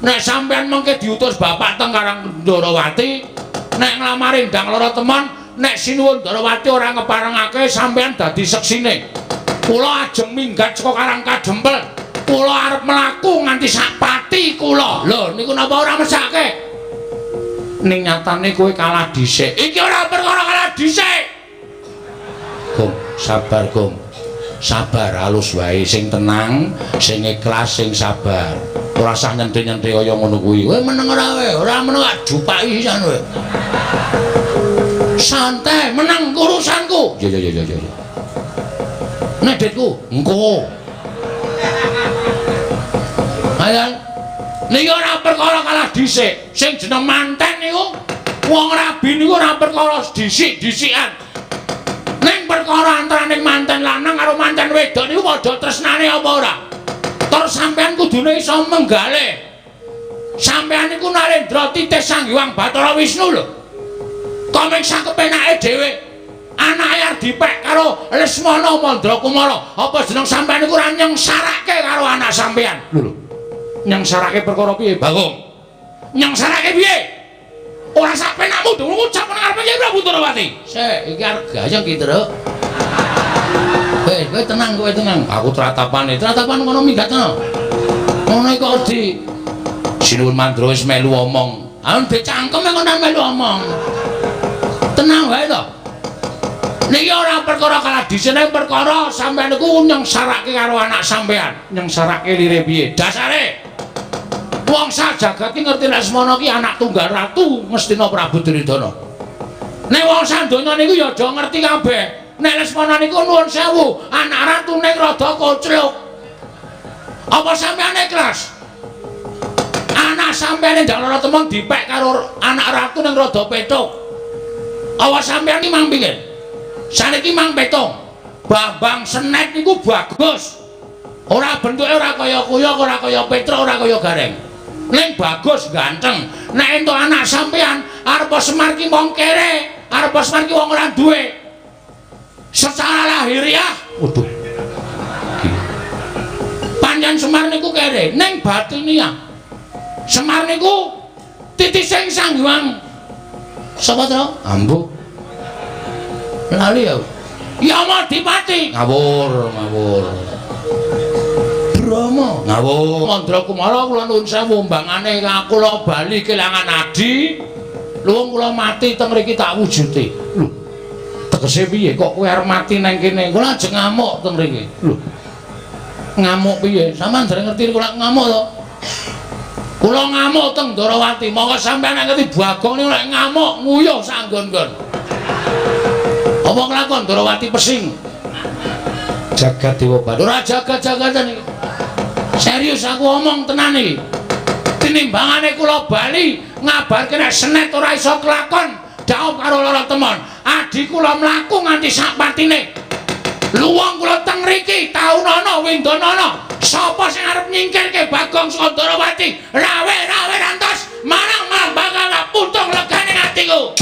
nek sampean mengke diutus bapak teng Karang Ndrawati, nek nglamar Endang Loro Temon, nek Sinuwun Ndrawati ora ngeparengake sampean dadi seksine. Kula ajeng minggat saka Karang Kadempel. Kula arep mlaku nganti sak pati kula. Lho niku napa ora mesake? Ning nyatane kowe kalah dhisik. Iki ora perkara kalah dhisik. Gong, sabar Gong. Sabar halus wae, sing tenang, sing ikhlas, sing sabar. Ora usah nyenthe-nyenthe kaya ngono kuwi. Kowe meneng ora kowe? Ora meneng tak jupaki sisan kowe. Santai, meneng urusanku. Ya ya ya ya ya. Nek ditku, engko. Ayo. Niki ora perkara kalah dhisik. Sing jeneng manten niku wong rabi niku ora perkara dhisik-dhisikan. Ning perkara antaraning manten lanang karo manten wedok niku padha tresnane apa ora? Tur sampean kudune iso menggale. Sampean niku Narendra titih Sang Hyang Bathara Wisnu lho. Komeng sakepenake dhewe. Anake arep dipek karo Lesmana Mandra Kumara. Apa jeneng sampean niku ora nyengsarake karo anak sampean? Lho lho. Nyengsarake perkara piye, Bagong? Nyengsarake piye? Ora sak penakmu dong ngucap nang ngarepe Kyai Prabu Ndrawati. Sik, iki arep gayeng ki, Truk. Kowe tenang, kowe tenang. Aku tratapane, tratapan ngono minggat ngono. Ngono iku di Sinuwun Mandra wis melu omong. Ah, ndek cangkem ngono melu omong. Tenang wae to. Niki ora perkara kalah dhisik, perkara sampean niku nyengsarake karo anak sampean. Nyengsarake lire piye? Dasare wong sak jagat ki ngerti nek Lesmana ki anak tunggal ratu Ngastina Prabu Duryudana. Nek wong sak donya niku ya aja ngerti kabeh. Nek Lesmana niku nuwun sewu, anak ratu ning rada kocluk. Apa sampean ikhlas? Anak sampean Endang Loro Temon dipek karo anak ratu ning rada petuk. Apa sampean iki mang pinggir? Saniki mang petung. Bambang Senek niku bagus. Ora bentuke ora kaya kuyok, ora kaya Petruk, ora kaya Gareng. Ning bagus ganteng. Nek entuk anak sampean arep Semar ki wong kere, arep Semar ki wong ora duwe. Secara lahiriah, waduh. Pancen Semar niku kere, ning batiniah. Semar niku titising Sang Hyang. Sapa to? Ambu. Lali ya. Yamadipati. Ngawur, ngawur. Brahma. Ngawur. Mandra Kumara kula nuwun sewu mbangane kula bali kelangan adi. Luwung kula mati teng mriki tak wujude. Lho. Tegese piye kok kowe arep mati nang kene? Kula ajeng ngamuk teng mriki. Lho. Ngamuk piye? Sampeyan dereng ngerti kula ngamuk to? Kula ngamuk teng Ndrawati. Monggo sampeyan ngerti Bagong niku nek ngamuk nguyuh sak nggon-nggon. Apa nglakon Ndrawati pesing? Jagat Dewa Bathara. Ora jagat-jagatan iki. Serius aku omong tenan iki. Tinimbangane kula bali ngabarke nek Senet ora iso kelakon dhaup karo Loro Temon. Adi kula mlaku nganti sak patine. Luwung kula teng mriki taunana windanana. Sapa sing arep nyingkirke Bagong saka Ndrawati? Rawe-rawe rantos, marang-marang bakal tak tak puntung legane atiku.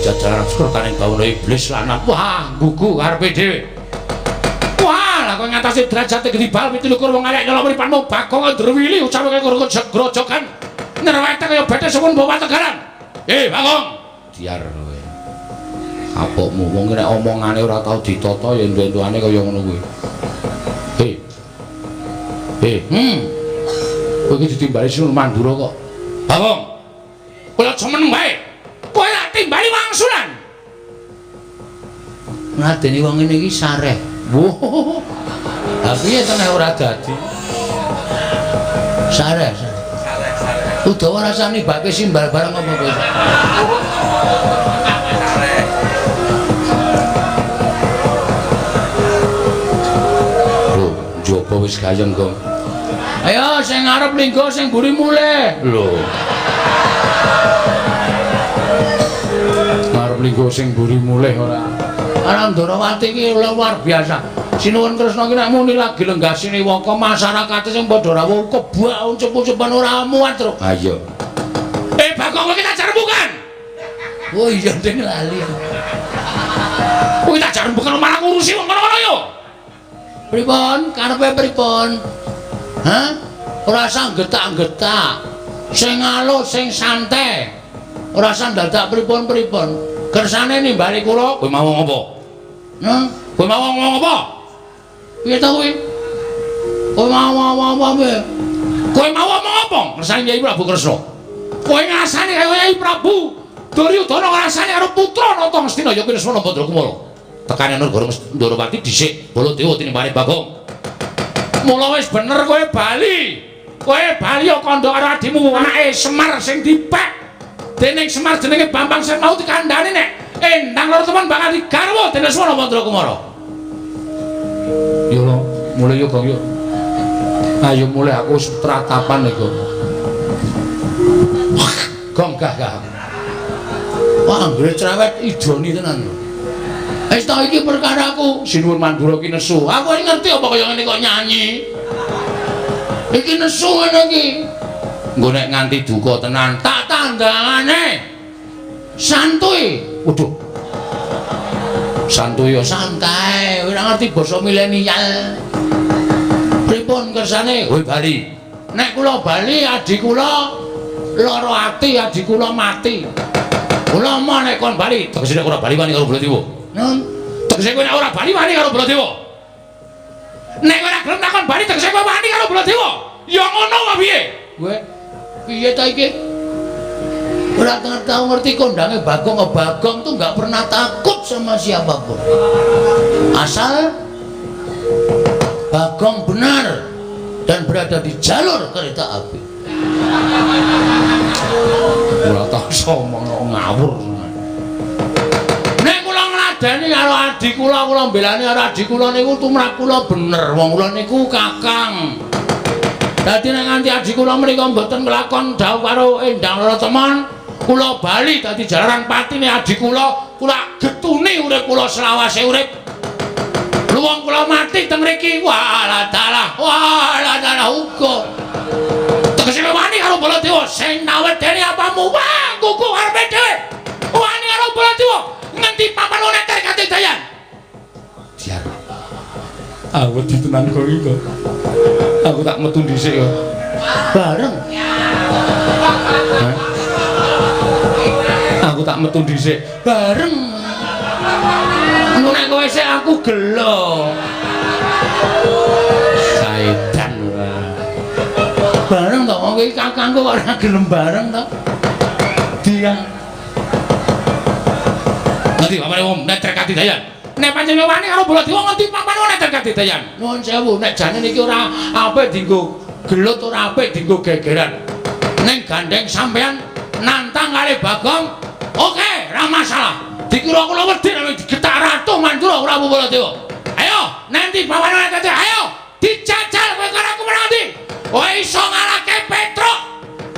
Jajaran sekretaring bawana iblis lanang. Wah, gugu karepe dhewe. Wah, lah kowe ngatasi derajate gedibal 27 wong elek nyolok mripatmu Bagong Ndrewili ucape kaya grojogan. Nerwete kaya bethe suwun bawa tegalan. Eh, Bagong. Diar kowe. Kapokmu wong nek omongane ora tau ditata ya entu-entuane kaya ngono kuwi. Eh. Eh, Kowe iki ditimbali Sinuwun Mandura kok. Bagong. Kowe aja meneng wae. Kowe tak timbali wangsulan. Ngadeni wong ngene iki sareh. Wah. Lah piye to nek ora dadi? Sareh, sareh. Sareh. Udawa rasane bake simbal bareng apa kowe? Sareh. Lho, njaba wis gayeng, Gong. Ayo sing ngarep linggo sing mburi mulih. Lho. Ngarep linggo sing mburi mulih ora. Ana Ndorowati iki luar biasa. Sinuwun Kresna iki nek muni lagi lenggah siniwaka masyarakate sing padha rawuh kebak uncup-uncupan ora muat, Truk. Ha iya. Eh, Bagong kowe tak jarembukan. Oh iya ding lali. Kowe tak jarembukan malah ngurusi wong kono-kono yo. Pripun? Karepe pripun? Hah? Ora usah getak-getak. Sing alus, sing santai. Ora usah dadak pripun-pripun. Kersane nimbali kula, kowe mau ngomong apa? Hah? Kowe mau ngomong apa? Piye to kowe? Kowe mau ngomong apa piye? Kowe mau ngomong apa? Kersane Kyai Prabu Kresna. Kowe ngrasani kaya Kyai Prabu Duryudana ngrasani karo putra Nata Ngastina ya Kresna Bandrakumara. Tekane negara Ndorowati dhisik Baladewa tinimbane Bagong. Mula wis bener kowe bali. Kowe bali ya kandha karo adimu anake Semar sing dipek. Dening Semar jenenge Bambang sing mau dikandhani nek endang loro temen bakal digarwa dening Lesmana Bandrakumara. Yo mulih yo Gong yo. Ayo mulih aku wis tratapan iki. Gong gah gah. Wah, anggere cerewet idoni tenan. Wis ta iki perkaraku. Sinuwun Mandura ki nesu. Aku ngerti apa kaya ngene kok nyanyi. Iki nesu ngene iki. Engko nek nganti duka tenan tak tandangane. Santuy. Waduh. Santuy ya santai, ora ngerti basa milenial. Pripun kersane? Kowe bali. Nek kula bali adi kula lara ati, adi kula mati. Kula moh nek kon bali, tegese nek ora bali wani karo Baladewa. Nun, tegese kowe nek ora bali wani karo Baladewa. Nek ora gelem takon bali tegese kowe wani karo Baladewa. Ya ngono wae piye? Kowe piye ta iki? Ora tau ngerti kondange Bagong. Bagong tuh nggak pernah takut sama siapapun. Asal Bagong benar dan berada di jalur kereta api. Ora tau ngomong ngawur. Nek kula ngladeni karo adi kula, kula mbelani karo adi kula niku tumrap kula bener. Wong kula niku kakang. Dadi nek nganti adi kula mriku mboten nglakon dawuh karo Endang Loro Temon, kula bali dadi jalaran patine adi kula, kula getuni urip kula selawase urip. Luwung kula mati teng mriki, walah dalah, walah dalah uga. Tegese wani karo Baladewa sing nawedeni apamu, wah kuku karepe dhewe. Wani karo Baladewa ngendi papan neter katidayan. Diar. Aku wedi tenan kok iki kok. Aku tak metu dhisik kok. Bareng. Hah? Aku tak metu dhisik. Bareng. Nek kowe sik aku gelo. Saedan ora. Bareng to wong iki kakangku kok ora gelem bareng to. Dia. Ngerti papane wong neter katidayan. Nek panjenengan wani karo Baladewa ngendi papan neter katidayan. Nuwun sewu nek jane niki ora apik dienggo gelut, ora apik dienggo gegeran. Ning gandeng sampean nantang kali Bagong, oke, ora masalah. Dikira kula wedi nek digetak Ratu Mandura Prabu Baladewa. Ayo, nanti bawane kate ayo dijajal kowe karo aku menang ndi? Kowe iso ngalahke Petruk.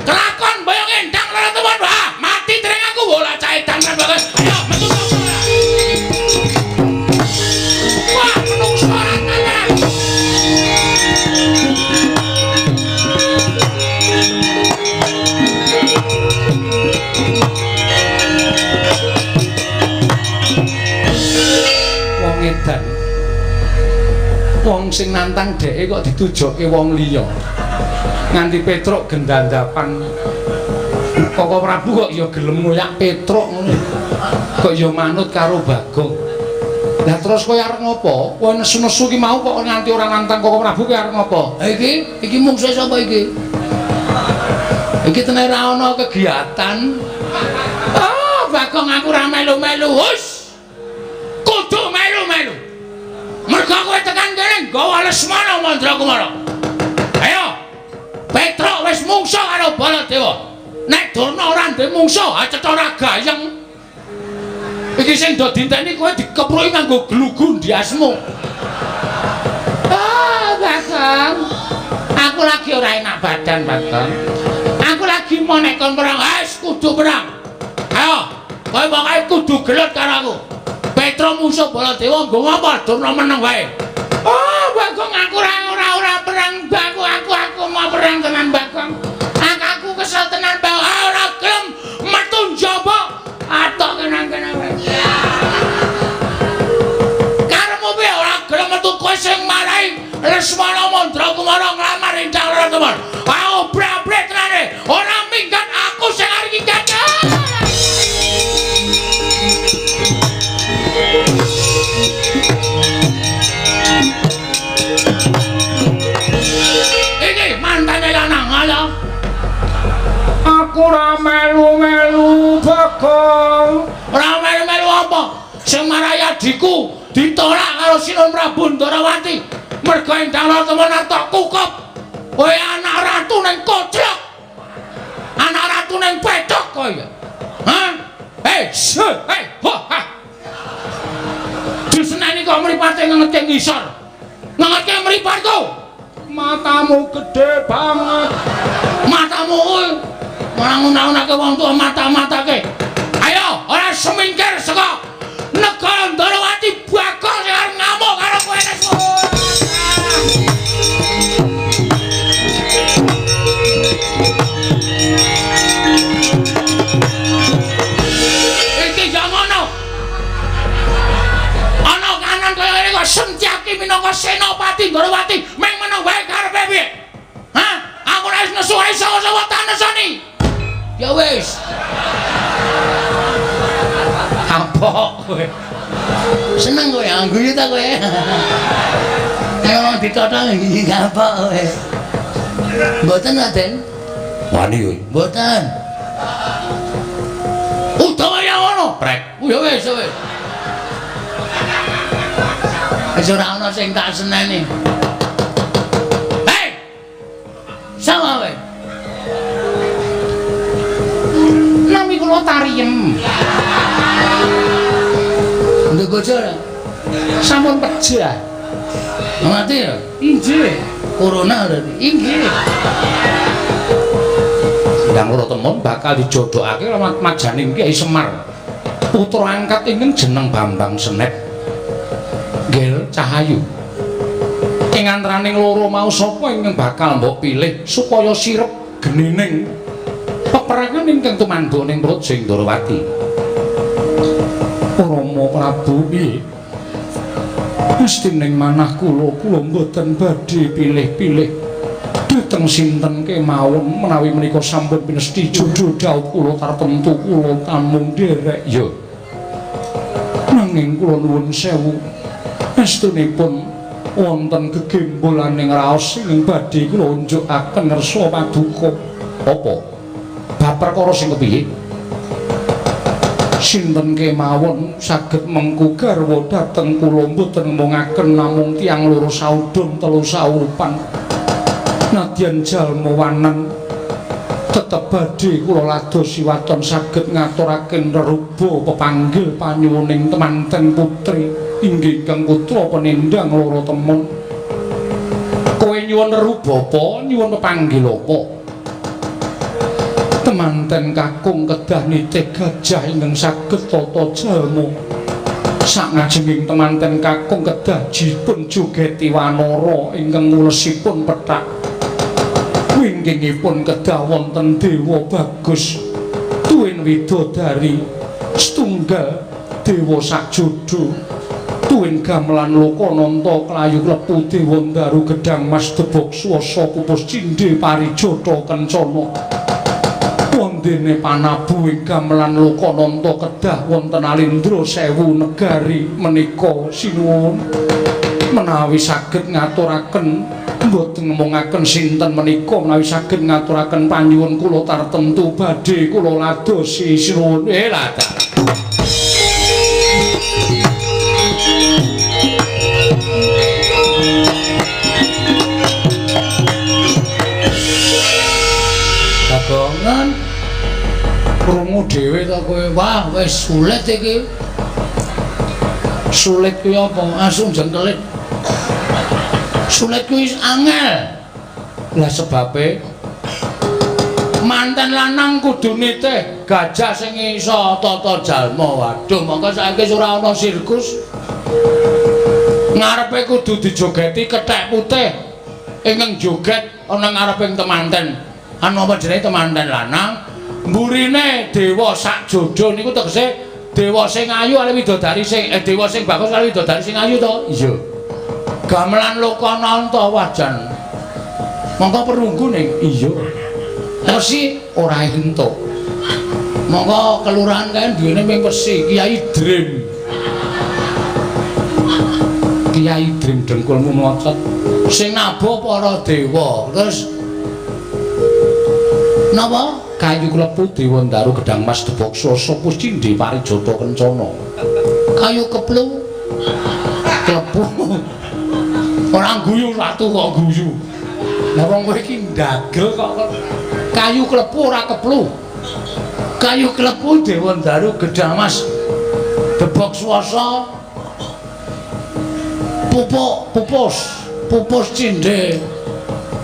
Kelakon boyong endang lara temen. Wah, mati dereng aku bola caitan banget. Ayo metu sapa. Wah, menungso ora tenan. Wong edan. Wong sing nantang dheke kok ditujoke wong liya. Nganti Petruk gendandapan. Koko Prabu kok ya gelem ngoyak Petruk ngono. Kok ya manut karo Bagong. Lah terus kowe arep ngopo? Kowe nesu-nesu ki mau kok nganti ora nantang Koko Prabu kowe arep ngopo? Ha iki, iki mungsuhe sapa iki? Iki tenan ora ana kegiatan. Ah, Bagong aku ora melu-melu. Hus. Kudu melu-melu. Mergo kowe tekan kene nggawa Lesmana Mandrakumara. Ayo. Petruk wis mungsuh karo Baladewa. Nek Durna ora ndek mungsuh, ha cetha ora gayeng. Iki sing do dinteni kowe dikepruki nganggo glugu ndiasmu. Ah, Bagong. Aku lagi ora enak badan, Bagong. Aku lagi mau nek kon perang, wis kudu perang. Ayo, kowe pokoke kudu gelut karo aku. Petruk musuh Baladewa nggo apa Durna meneng wae. Oh, Bagong aku ora perang, Bagong aku mau perang tenan Bagong. Aku kesel tenan Bagong. Ora gelem metu njaba. Atok kenang-kenang wae. Karepmu piye ora gelem metu kowe sing marai Lesmana Mandrakumara nglamar Endang Lara Temen. Ah, obrak-abrik tenane. Ora minggat aku sing arep minggat. Iki mantane lanang ala. Aku ora melu-melu Bagong. Ora melu-melu apa? Sing marai adhiku ditolak karo Sinuwun Prabu Ndarawati. Mergo Endang Lara Temen atok kukup. Kowe anak ratu ning koclok. Anak ratu ning pethok kowe. Hah? Hei, hei, ho ha. Diseneni kok mripate ngengetke ngisor. Ngengetke mripatku. Matamu gede banget. Matamu kuwi ora ngunah-unahke wong tuwa mata-matake. Ayo, ora semingkir saka negara Ndarawati Bagong sing arep ngamuk karo kowe Lesmana. Iki ya ngono. Ana kanan kaya ngene kok Sentyaki minangka Senopati Ndarawati meng meneng wae karepe piye? Hah? Aku ora wis nesu ora iso sapa tak nesoni. Ya wis. Kapok kowe. Seneng kowe angguyu ta kowe. Nek wong ditotong iki kapok kowe. Mboten Raden. Wani kowe. Mboten. Utawa ya ngono, Prek. Ya wis, wis. Wis ora ana sing tak seneni. Hei. Sama kowe. Nami kula Tariem. Nduk bojo ora? Sampun pejah. Mati ya? Inggih. Corona berarti. Inggih. Ndang Loro Temon bakal dijodhokake karo majaning Kyai Semar. Putra angkat ingkang jeneng Bambang Senep. Nggih, Cahayu. Ing antaraning loro mau sapa ingkang bakal mbok pilih supaya sirep genining peperangan ingkang tumanduk ning Praja Ndorowati. Rama Prabu piye? Mesti ning manah kula, kula mboten badhe pilih-pilih. Dhateng sinten kemawon menawi menika sampun pinesti jodho dhaup kula tartemtu kula tamung nderek ya. Nanging kula nuwun sewu, estunipun wonten gegembolaning raos ingkang badhe kula unjukaken ngersa paduka. Apa? Bab perkara sing kepiye? Sinten kemawon saged mengku garwa dhateng kula mboten ngomongaken namung tiyang loro saudon telu saupan. Nadyan jalma wanan Tetep badhe kula ladosi waton saged ngaturaken reruba pepanggil panyuwuning temanten putri inggih kang putra penendang loro temon. Kowe nyuwun reruba apa? Nyuwun pepanggil apa? Temanten kakung kedah nitih gajah ingkang saged tata jalma. Sakngajenging temanten kakung kedah dipun jogeti wanara ingkang ngulesipun pethak. Wingkingipun kedah wonten dewa bagus tuwin widodari setunggal dewa sakjodo tuwin gamelan lokananta klayu klepu dewa ndaru gedang mas debok swasa pupus cindhe parijata kencana. Wondene panabu ing gamelan lokananta kedah wonten alindra sewu negari menika sinuwun. Menawi saged ngaturaken mboten ngomongaken sinten menika, menawi saged ngaturaken panyuwun kula tartemtu badhe kula ladosi sinuwun. Lah Bagongan krungu dhewe to kowe. Wah, wis sulit iki. Sulit kuwi apa? Asu jengkelit. Sulit kuwi angel. Lah sebabe manten lanang kudu nitih gajah sing iso tata jalma. Waduh, mongko saiki ora ana sirkus. Ngarepe kudu dijogeti kethek putih ingkang joget ana ngareping temanten. Anu apa jenenge temanten lanang? Mburine dewa sakjodo niku tegese dewa sing ayu kali widodari sing dewa sing bagus kali widodari sing ayu to? Iya. Gamelan lokananta wajan. Mongko perunggu ning. Iya. Wesi ora entuk. Mongko kelurahan kae duwene ming wesi, Kiai Drim. Kiai Drim dengkulmu mlocot. Sing nabuh para dewa. Terus napa? Kayu klepu dewa ndaru gedang mas debok swasa puscindhe parijata kencana. Kayu keplu klepu. Ora guyu ratu kok guyu. Lah wong kowe iki ndagel kok. Kayu klepu ora keplu. Kayu klepu dewa ndaru gedang mas debok swasa pupuk pupus pupus cindhe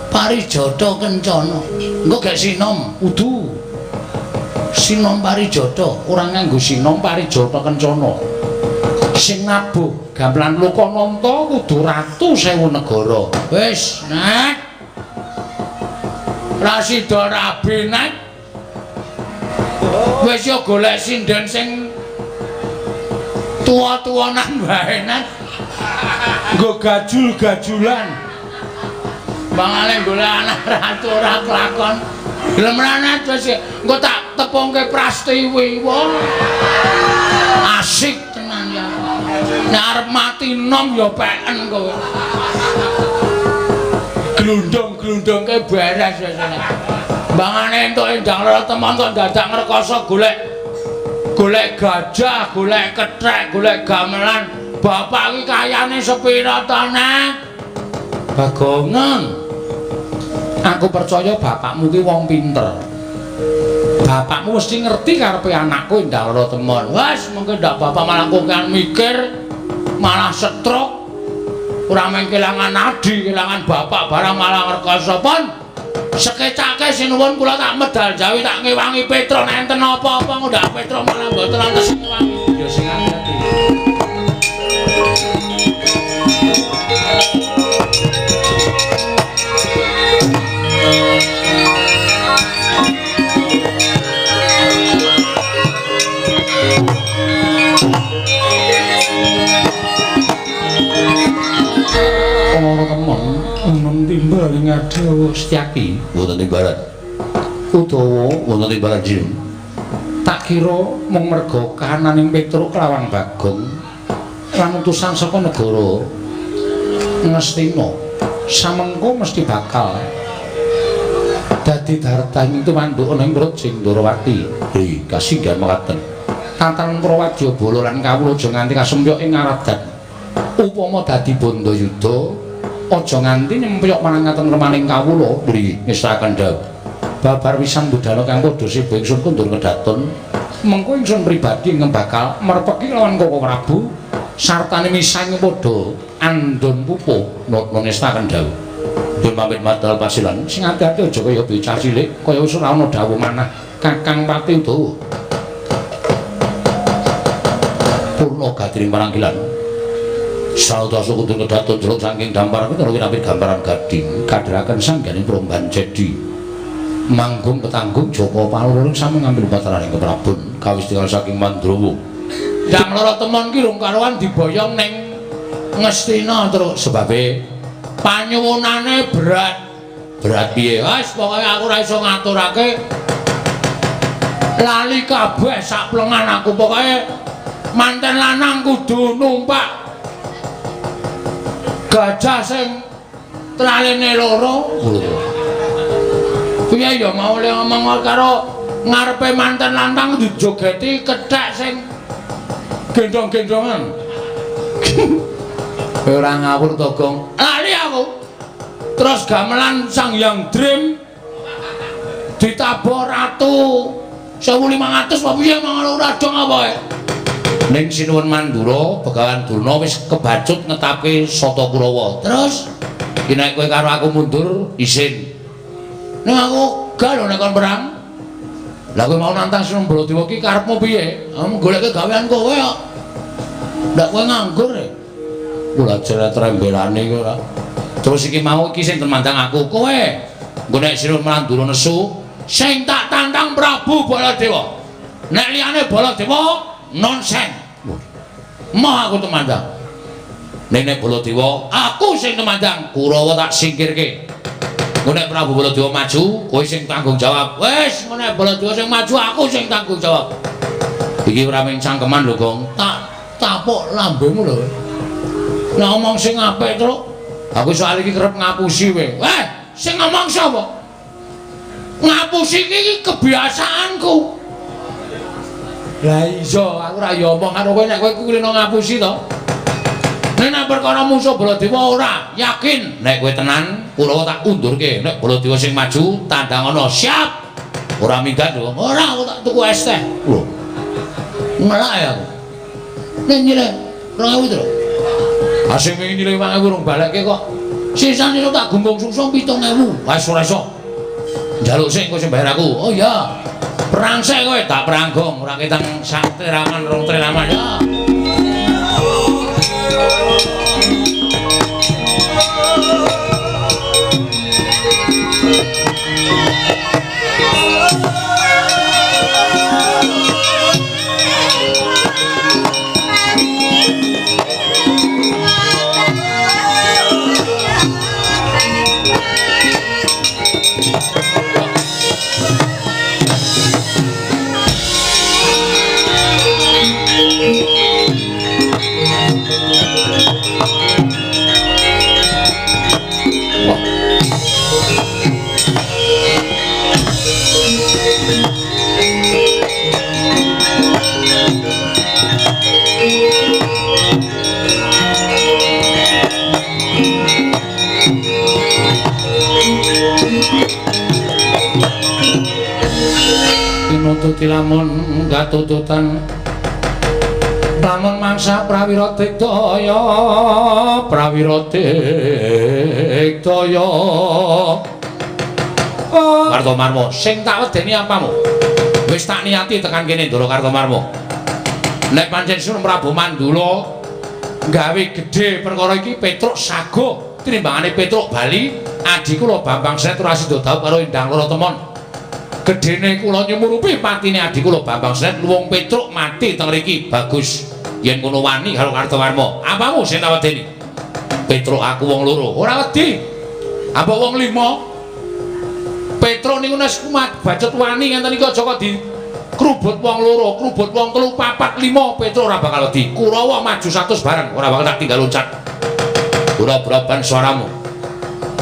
parijata kencana. Engko gek sinom udu. Sinom parijata ora nganggo sinom parijata kencana. Sing nabuh gamelan lokananta kudu ratu sewu negara. Wis, Nek. Ra sida rabi, Nek. Wis yo golek sinden sing tuwa-tuwanan wae, Nek. Nggo gajul-gajulan. Mangane golek anak ratu ora kelakon. Gelem ra Nek wis engko tak tepungke Prastiwi. Wah. Asik tenan ya. Nek arep mati nom ya peken kowe. Glundung-glundungke beres wis. Mangane entuk endang lara temon kok dadak ngrekoso golek golek gajah, golek kethek, golek gamelan. Bapak iki kayane sepira to, Nek? Bagongan. Aku percaya bapakmu ki wong pinter. Bapakmu mesti ngerti karepe anakku endang lara temon. Wes, mengko ndak bapak malah kokean mikir, malah stroke. Ora mung kelangan adi, kelangan bapak barang malah ngrekoso pun. Sekecake sinuwun kula tak medal jawi tak ngewangi Petro nek enten apa-apa ndak Petro malah mboten wonten sing ngewangi. Ya sing ati-ati. Lara temon enem timbal ing adawa Setyaki wonten timbalan. Udawa wonten timbalan jin. Tak kira mung merga kahananing Petruk kelawan Bagong lan utusan saka negara Ngastina samengko mesti bakal dadi dartah ing tumanduk ana ing Praja Ndorowati. Hei, kasinggihan mekaten. Tatanan Prawadyabala lan kawula aja nganti kasempyok ing ngaradan. Upama dadi bandayuda aja nganti nyempyok marang katentremaning kawula. Nggih, ngestakaken dawuh. Babar wisan budhana kang padha seba ingsun kundur kedaton. Mengko ingsun pribadi ngembakal merpeki lawan Koko Prabu sartane misang padha andon pupuh nata nestaken dawuh. Dun pamit madal pasilan sing ati-ati aja kaya bocah cilik kaya wis ora ana dawuh manah Kakang Pati Udawa. Purna gadiring paranggilan. Saudasa kundur kedaton jeluk saking dampar kita winapit gambaran gading kadheraken sangganing promban jedi. Manggung petanggung Joko Palurung sami ngambil bataraning Keprabon kawis tinggal saking Mandrawa. Ndang lara temon ki rung karuan diboyong ning Ngastina terus sebabe panyuwunane berat. Berat piye? Wis pokoke aku ora iso ngaturake. Lali kabeh sak plengan aku pokoke manten lanang kudu numpak gajah sing traline loro. Piye ya mau le ngomong karo ngarepe manten lantang dijogeti kethek sing gendong-gendongan. Ora ngawur to, Gong. Lali aku. Terus gamelan Sang Hyang Dream ditabuh ratu 1500 apa piye mang ora dong apa e. Ning Sinuwun Mandura, Begawan Durna wis kebacut ngetapke Sata Kurawa. Terus iki nek kowe karo aku mundur isin. Ning aku gak lho nek kon perang. Lah kowe mau nantang Sinuwun Baladewa ki karepmu piye? Aku goleke gawean kowe kok. Ndak kowe nganggur e. Kula jeret rembelane iki ora. Terus iki mau iki sing temandang aku kowe. Engko nek Sinuwun Mandura nesu, sing tak tantang Prabu Baladewa. Nek liyane Baladewa nonsen. Moh aku temandang. Ning nek Baladewa aku sing temandang, Kurawa tak singkirke. Engko nek Prabu Baladewa maju, kowe sing tanggung jawab. Wis, engko nek Baladewa sing maju, aku sing tanggung jawab. Iki ora mung cangkeman lho, Gong. Tak tapuk lambemu lho. Lah ngomong sing apik, Truk. Aku soal iki kerep ngapusi kowe. Eh, sing ngomong sapa? Ngapusi iki kebiasaanku. Lah iya, aku ora ya omong karo kowe nek kowe kulino ngapusi to. Nek perkara musuh Baladewa ora, yakin. Nek kowe tenan, Kurawa tak undurke. Nek Baladewa sing maju, tandang ana. Siap. Ora minggat lho. Ora, aku tak tuku es teh. Lho. Ngelak ya aku. Nek nyileh 2000 to. Ah sing wingi nyileh 5000 rung balekke kok. Sisane tak gunggung sungsung 7000. Wis ora iso. Njaluk sik engko sing bayar aku. Oh iya. Perang sik kowe, tak perang gong, ora ketang sak teraman rong teraman. Ya. Tinututi lamun katututan lamun mangsa prawira digdaya prawira digdaya. Kartomarma sing tak wedeni apamu? Wis tak niati tekan kene Ndara Kartomarma. Nek pancen Sunan Prabu Mandula gawe gedhe perkara iki Petruk sago tinimbangane Petruk bali adhi kula Bambang Sret ora sida dhaup karo Endang Loro Temon. Gedhene kula nyumurupi patine adhi kula Bambang Sret luwung Petruk mati teng mriki. Bagus yen kono wani karo Kartowarma. Apamu sing tak wedeni? Petruk aku wong loro. Ora wedi. Apa wong lima? Petruk niku wis kumat bacut wani ngenten iki aja kok di krubut wong loro, krubut wong telu, papat, lima, Petruk ora bakal wedi. Kurawa maju 100 bareng, ora bakal tak tinggal loncat. Ora braban suaramu.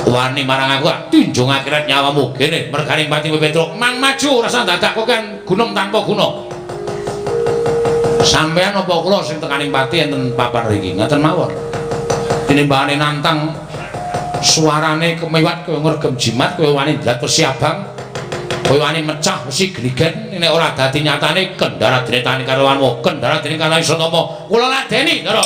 Wani marang aku tak tinjung akhirat nyawamu. Kene mergane pati Petruk, mang maju rasa dadak kok kan gunung tanpa guna. Sampeyan apa kula sing tekaning pati enten papan mriki? Ngaten mawon. Tinimbangane nantang suarane kemiwat kaya ngregem jimat kaya wani ndlat persiabang. Kowe wani mecah wesi gligen nek ora dadi nyatane kendara dene tani karo wanmu, kendara dene karo Satama. Kula ladeni, Ndara.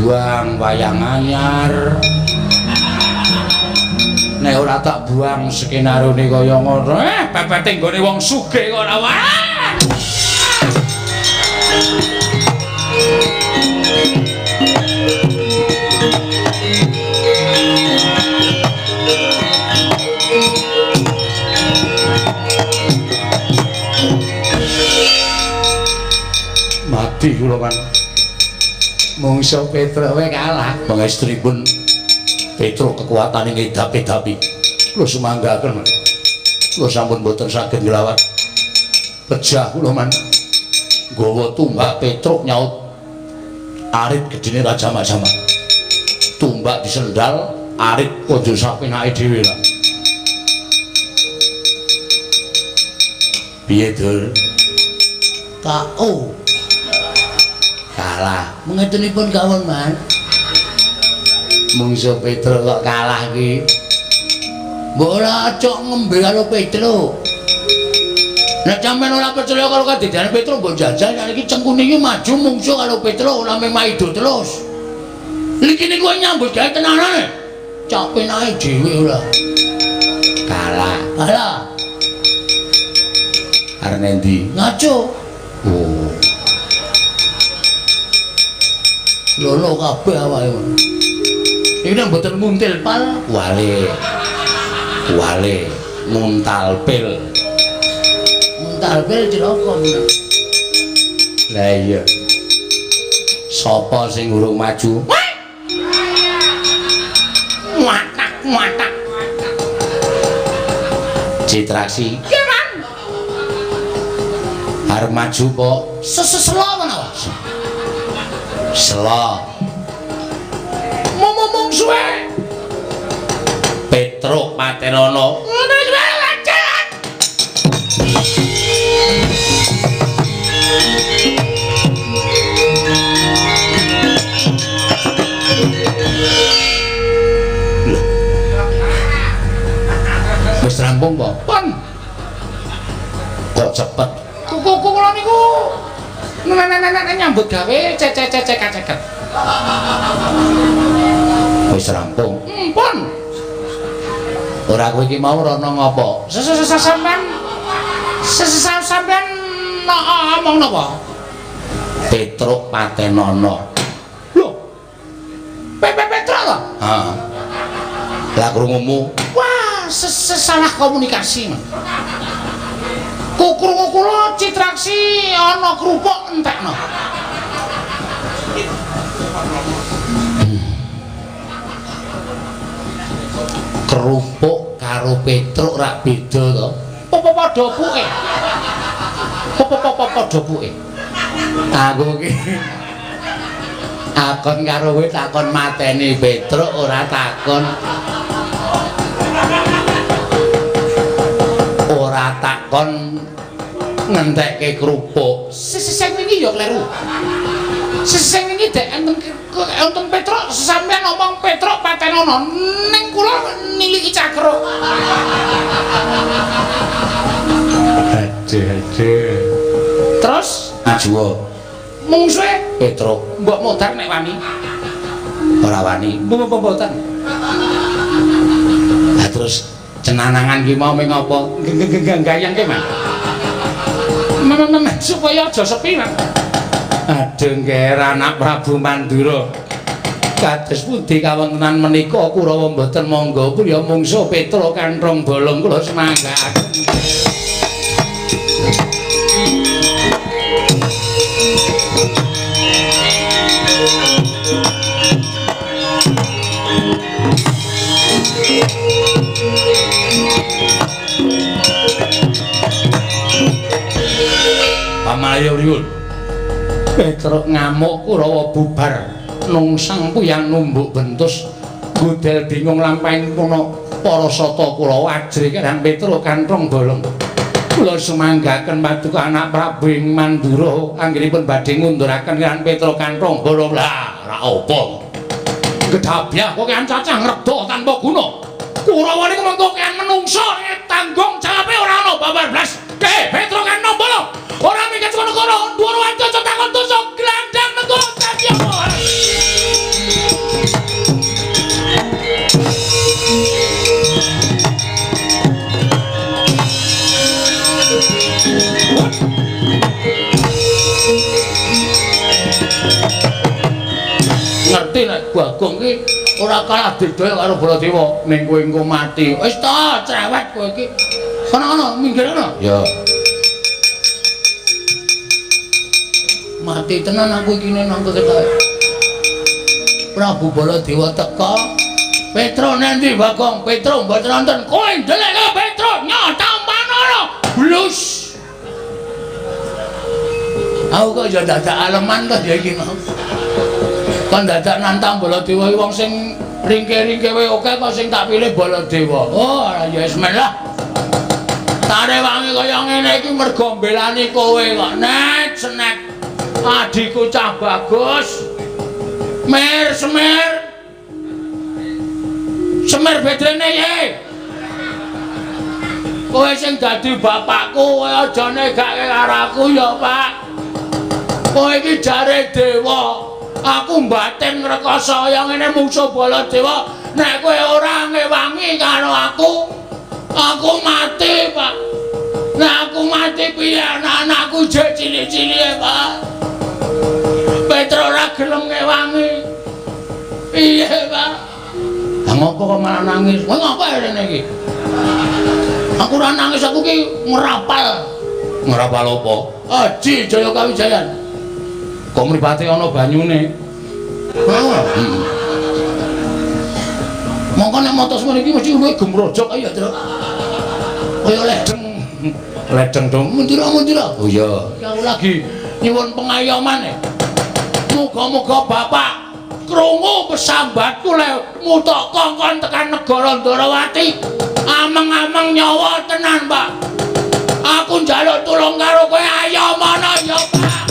Buang wayang anyar. Nek ora tak buang skenarione kaya ngono, pepete nggone wong sugih kok ora. Wah. Mati kula kan. Mungsuh Petruk wae kalah. Pangestripun Petruk kekuatane ngedap-edapi. Kula sumanggaken. Kula sampun mboten saged nglawat. Pejah kula man. Nggawa tumbak Petruk nyaut arit gedene Raja Majama. Tumbak disendal, arit konjo sapenake dhewe lah. Piye, Dur? KO. Kalah. Mengetenipun kawon, Man. Mungsuh Petruk kok kalah iki. Mbok ora cok ngembe karo Petruk. Nek sampean ora percaya karo kadidane Petruk mbok jajal nek iki cengkune iki maju mungsuh karo Petruk ora mung maido terus. Iki niku nyambut gawe tenanan. Cok penake dhewe ora. Kalah. Kalah. Arep endi? Ngaco. Oh. Lolo kabeh awake. Iki nek mboten muntil pal, wale. Wale muntal pil. Muntal pil cilaka. Lah iya. Sapa sing urung maju? Watak watak. Citraksi. Nggih, Man. Arep maju kok seselo menawa. Selo. Mung suwe. Petruk patenono. Wis rampung kok. Pun. Kok cepet? Kuku kula niku nenek-nenek nyambut gawe cecek-cecek. Wis rampung. Pun. Ora kowe iki mau rono ngopo? Sampean sampean ngomong napa? Petruk patenono. Lho. Petruk to? Heeh. Lah krungumu? Wah, salah komunikasi, Mas. Krungu kula Citraksi ana kerupuk entekno. Kerupuk karo Petruk rak beda to? Apa padha puke? Apa padha puke? Aku iki akon karo kowe takon mateni Petruk ora takon. Ora takon ngentekke kerupuk. Sing wingi ya kleru. Sing wingi dek enten Petruk sampean ngomong Petruk patenono ning kula niliki cakruk. Aduh aduh. Terus maju mungsuhe Petruk mbok modar nek wani. Ora wani. Mboten. Lah terus cenanangan ki mau ming apa? Gayangke, Mas. Supaya aja sepi, Mas. Aduh ngger anak Prabu Mandura. Kados pundi kawontenan menika Kurawa mboten mangga priya mungsuh Petruk kanthong bolong kula semanggaaken. Pamalayu riwul. Petruk ngamuk Kurawa bubar nungsang puyang numbuk bentus gudel bingung lampahing puno para sata Kurawa ajrih karang Petruk kanthong bolong. Kula sumanggaken paduka anak Prabu ing Mandura anggenipun badhe ngunduraken karang Petruk kanthong bolong. Lah ora apa. Gedhabyah kok kan cacah ngredha tanpa guna. Kurawa niku mengko kean menungsa tanggung jawabe ora ana babar blas. Petruk kanthong bolong. Ora mikir kono-kono, dhuwur waca takon dosa glandang negara dadi apa. Ngerti nek Bagong ki ora kalah bedaya karo Baladewa, ning kowe engko mati. Wis ta, cerewet kowe iki. Kono-kono minggir kono. Ya. Mati tenan aku iki nang ketoke. Prabu Baladewa teka. Petro nendi Bagong? Petro mboten wonten. Kowe ndeleke Petro nyatampanono. Blus. Aku kok ya dadak aleman to ya iki mau. Kon dadak nantang Baladewa iki wong sing ringke-ringke wae oke kok sing tak pilih Baladewa. Oh, ya wis men lah. Tarewangi kaya ngene iki mergo mbelani kowe kok. Nek senek adikku cah bagus. Mer semer. Semer bedrene ye. Kowe sing dadi bapakku, kowe aja negake karo aku ya, Pak. Kowe iki jare dewa. Aku mbatin ngrekoso kaya ngene mungsuh Baladewa. Nek kowe ora ngewangi karo aku, aku mati, Pak. Nek aku mati piye anak-anakku jek cilik-cilike, Pak. Petro ora gelem ngewangi. Piye, Pak? Lah ngopo kok malah nangis? Kowe ngopo rene iki? Aku ora nangis, aku ki ngrapal. Ngrapal apa? Aji Jaya Kawijayan. Kok mripate ana banyune? Heeh. Mongko nek mata semene iki mesti luwih gemrojok kaya, Truk. Kaya ledeng. Ledeng dong. Mundura-mundura. Oh iya. Aku lagi nyuwun pengayoman. Muga-muga bapak krungu pesambatku le mutok kongkon tekan negara Ndorowati. Ameng-ameng nyawa tenan, Pak. Aku njaluk tulung karo kowe, ayo mana ya, Pak.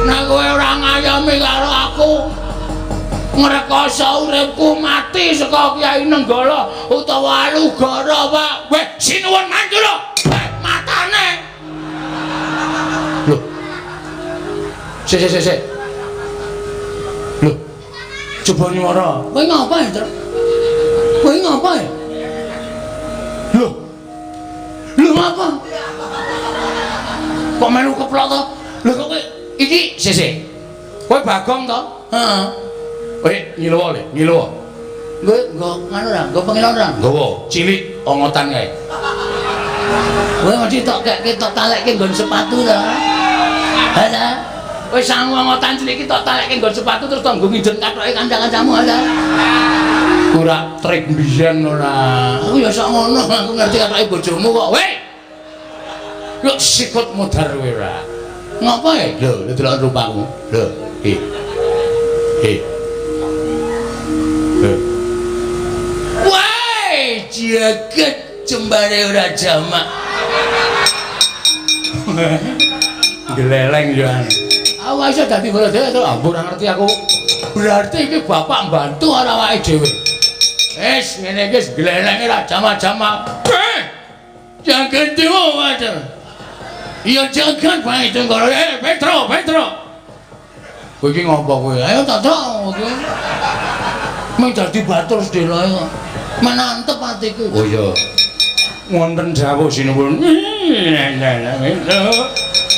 Nek kowe ora ngayomi karo aku, ngrekoso uripku mati saka Kyai Nenggala utawa Alugara, Pak. Weh, sinuwun Mandura. Weh, matane. Lho. Sik sik sik. Lho. Coba nyuwara. Kowe ngapa ya, Truk? Kowe ngapa ya? Lho. Lho ngapa? Kok melu keplok to? Lho kok kowe iki sik sik. Kowe Bagong to? Heeh. Kowe ngiluwa le, ngiluwa. Kowe nggo nganu ora? Nggo pengilon ora? Nggawa, cilik ongotan kae. Kowe mesti tok kekke tok talekke nggon sepatu to. Ha ta? Kowe sangu ongotan cilik iki tok talekke nggon sepatu terus tok nggo nginden kathoke kanca-kancamu ha ta? Ora trik mbiyen ora. Aku ya sok ngono, aku ngerti kathoke bojomu kok. Weh. Yo sikut modar kowe ora. Ngapa ya? Lho, delok rupamu. Lho, iki. Iki. Wah, jagat jembare ora jamak. Gleleng yo. Aku iso dadi Baladewa to? Aku ora ngerti aku. Berarti iki bapak mbantu ora awake dhewe. Wis ngene iki wis glelenge ora jamak-jamak. Jagat dewa wajar. Iya jagat bae Tenggara. Petro, Petro. Kowe iki ngopo kowe? Ayo tak tok kowe. Mung dadi batur sedheloe kok. Menantep atiku. Oh iya. Wonten dawuh sinuwun.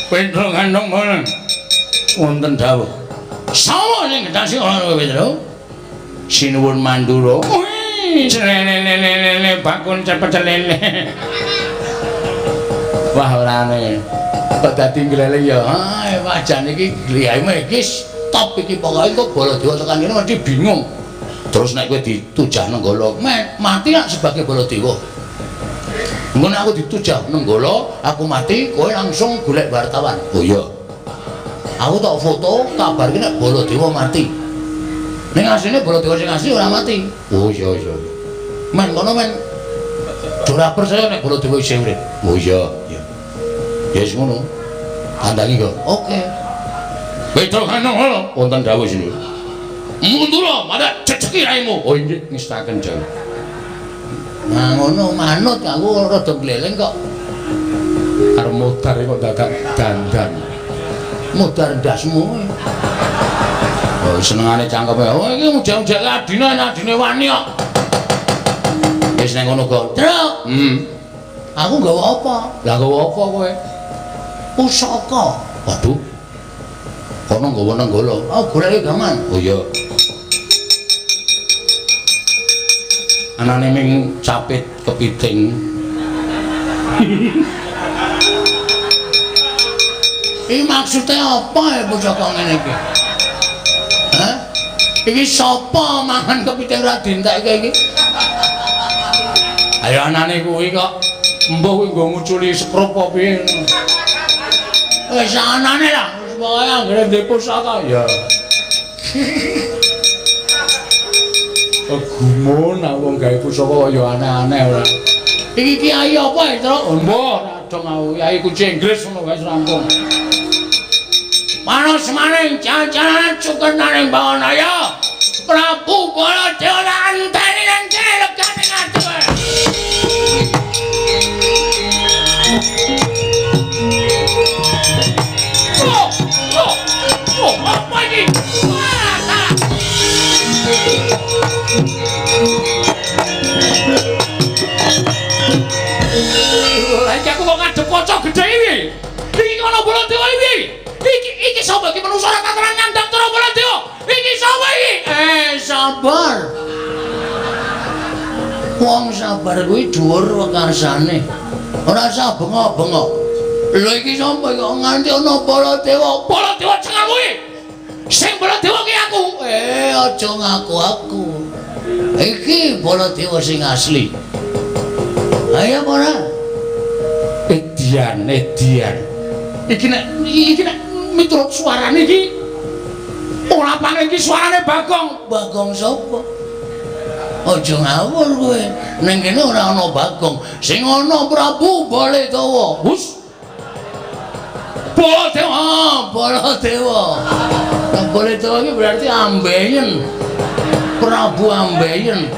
Petro gandong bolen. Wonten dawuh. Sapa sing ngendasi ana kowe, Petro? Sinuwun Mandura. Lele bakun cepet lele. Wah orane. Kok dadi gleleng ya. Ah, wajan iki gliyahme iki top iki pokoke kok Baladewa tekan kene mesti bingung. Terus nek kowe ditujah Nenggala, mati nak sebagai Baladewa. Engko nek aku ditujah Nenggala, aku mati, kowe langsung golek wartawan. Oh iya. Aku tak foto kabarke nek Baladewa mati. Ning asline Baladewa sing asli ora mati. Oh iya iya. Men kono men ora percaya nek Baladewa isih urip. Oh iya. Iya. Ya wis ngono. Tandangi kok. Oke. Petro Nenggala wonten dawuh sini. Mundura, madak ceceki raimu. Oh inggih ngestaken jauh. Nah ngono manut aku rada gleleng kok. Arep modar kok dadak dandan. Modar ndasmu. Oh senengane cangkeme. Oh iki ujang-ujang adine adine wani kok. Wis nang ngono kok. Truk. Aku nggawa apa? Lah nggawa apa kowe? Pusaka. Waduh. Kono nggawa Nenggala. Oh goleki gaman. Oh iya. Anane ming capit kepiting. Iki maksude apa ya pusaka ngene iki? Hah? Iki sapa mangan kepiting ora dientekke iki? Ayo anane kuwi kok embuh kuwi nggo nguculi sekrup apa piye. Wis anane lah, wis pokoke anggere ndek pusaka ya. Gumun aku wong gawe pusaka kaya aneh-aneh ora. Iki kiai apa ya, Truk? Embuh, ora dong aku kiai kunci Inggris ngono wae rampung. Panas maning jajanan cukenaning Bawanaya. Prabu Baladewa anteni nang kene legane ngadu. Oh, oh, oh, apa iki? Wah, salah. Lah iki aku kok ngadep kaca gedhe iki. Iki ana Baladewa iki. Sabar kuwi dhuwur wekarsane. Ora usah bengok-bengok. Lho iki sapa kok nganti ana Baladewa? Baladewa cengal kuwi. Sing Baladewa ki aku. Aja ngaku aku. Iki Baladewa sing asli. Ayo ora? Edian, edian. Iki nek miturut suarane iki ora paling iki suarane Bagong. Bagong sapa? Aja ngawur kowe. Ning kene ora ana Bagong. Sing ana Prabu Baladewa. Hus. Baladewa, Baladewa. Nah, Baladewa iki berarti ambeien. Prabu ambeien.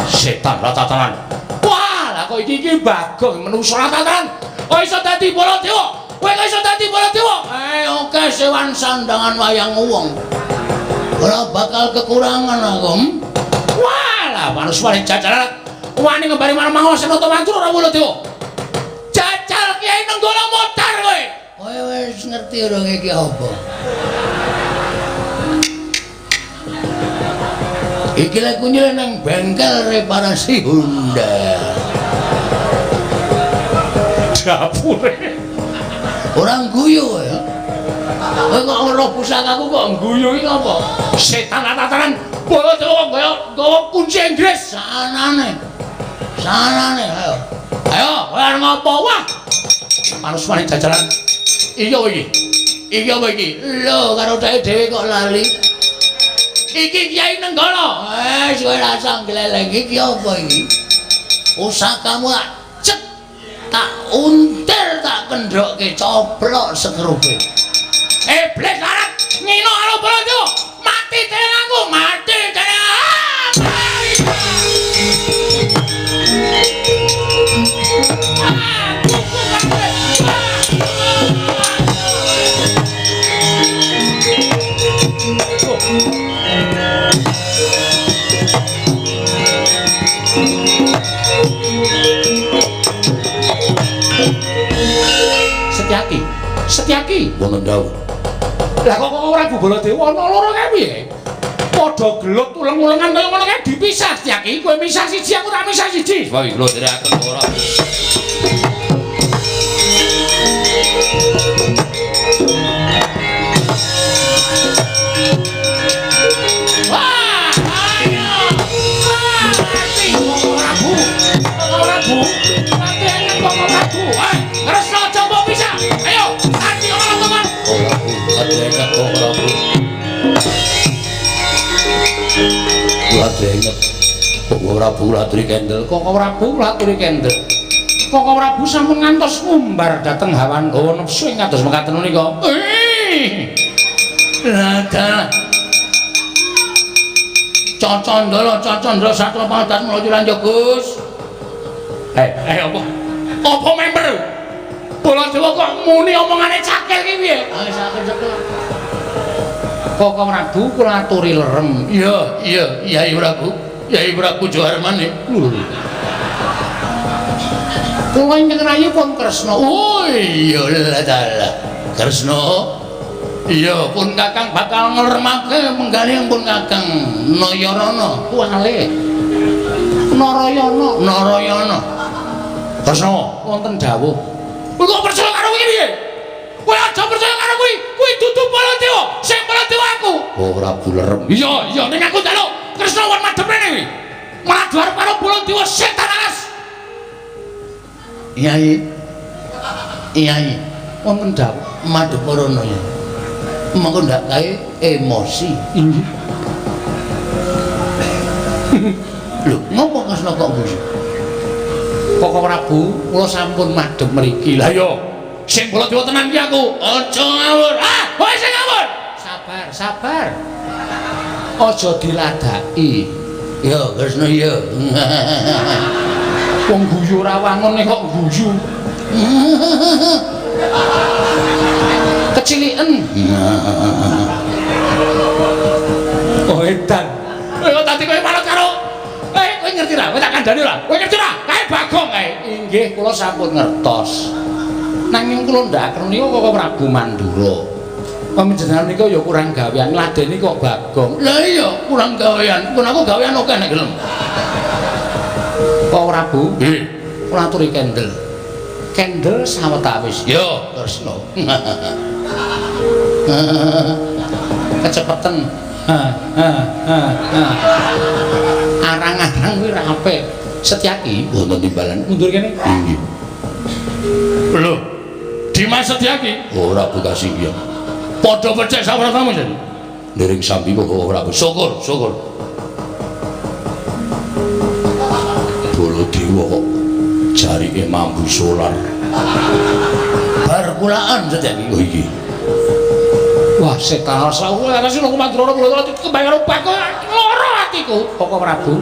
Setan ratatanan. Wah, lah kok iki Bagong menungso ratatanan. Kok iso dadi Baladewa? Kowe kok iso dadi Baladewa? Oke sewan sandangan wayang wong. Ora bakal kekurangan aku. Wah, lah manuswane jajaran wani ngembari marang Mangawa Mandura ora Baladewa. Jajal Kyai Nenggala modar kowe. Kowe wis ngerti urung iki apa? Iki lek kunyil nang bengkel reparasi Honda. Dapure. Ora guyu ya. Kowe kok ora pusakaku kok guyu iki apa? Setan tataran Baladewa kaya nggawa kunci Inggris. Sanane. Sanane ayo. Ayo, kowe arep ngopo? Wah. Manuswane jajaran. Iya iki. Iki apa iki? Lho, karo dhek dhewe kok lali. Iki Kyai Nenggala. Kowe rasa gleleng iki apa iki? Pusakamu tak cek, tak untir, tak kendhokke coplok sekrupe. Iblis larat ngino karo Baladewa. Mati dening aku, mati dening. Setyaki, Setyaki wonten dawuh. Lah kok Prabu Baladewa ana loro kae piye? Padha gelut uleng-ulengan kaya ngono kae dipisah Setyaki. Kowe misah siji, aku tak misah siji. Wah, kula dherekaken ora. Wah, ayo. Mati Koko Prabu. Koko Prabu. Mati Koko Prabu. Kresna aja mbok pisah. Ayo, mati ora teman. Koko Prabu, adrengat Koko Prabu. Kula adrengat. Koko Prabu laturi kendel. Koko Prabu laturi kendel. Koko Prabu sampun ngantos ngumbar dhateng hawa nafsu ing kados mekaten menika. Lah dalah. Cocondolo, cocondolo satu pangadat melucu lanjut Gus. Apa? Apa member? Baladewa kok muni omongane cakil ki piye? Cakil-cakil. Koko Prabu kula aturi lerem. Iya, iya, Yai Prabu. Yai Prabu Joharman. Kula ingkang rayi pun Kresna. Oh iya lah dalah. Kresna. Iya, pun Kakang bakal ngleremake menggalih pun Kakang Nayarana. Kuwale. Narayana, Narayana. Kresna wonten dawuh. Kowe kok percaya karo kuwi piye? Kowe aja percaya karo kuwi. Kuwi dudu Baladewa, sing Baladewa aku. Oh, Prabu lerem. Iya, iya ning aku njaluk Kresna won madhep rene kuwi. Malah arep karo Baladewa setan alas. Yai. Yai, wonten dawuh madhep rono ya. Mengko ndak kae emosi. Inggih. Lho, ngopo Kresna kok guyu? Koko Prabu, kula sampun madhep mriki. Lah iya, sing Baladewa tenan ki aku. Aja ngawur. Ah, kowe sing ngawur. Sabar, sabar. Aja diladaki. Ya, Kresna ya. Wong guyu ora wangun kok guyu. Keciliken. Oh, edan. Kowe kok dadi kowe manut karo kowe ngerti ra? Kowe tak kandhani ora? Kowe ngerti ra? Kae Bagong kae. Inggih, kula sampun ngertos. Nanging kula ndakaken niku Koko Prabu Mandura. Panjenengan niku ya kurang gawean, ngladeni kok Bagong. Lah iya, kurang gawean. Kun aku gawean akeh nek gelem. Kok Prabu? Nggih. Kula aturi kendel. Kendel sawetawis. Yo, Kresna. Kecepetan. Arang-arang kuwi ra apik. Setyaki wonten timbalan. Mundur kene. Inggih. Lho. Dimas Setyaki? Ora buka singgihan. Padha becik sawratamu jen. Niring sambi kok ora. Syukur, syukur. Baladewa kok jarike mambu solar. Bar kulaan Setyaki. Oh iki. Wah, setan sawu ora sing kumandrana kula kebayang rupako lara atiku. Koko Prabu.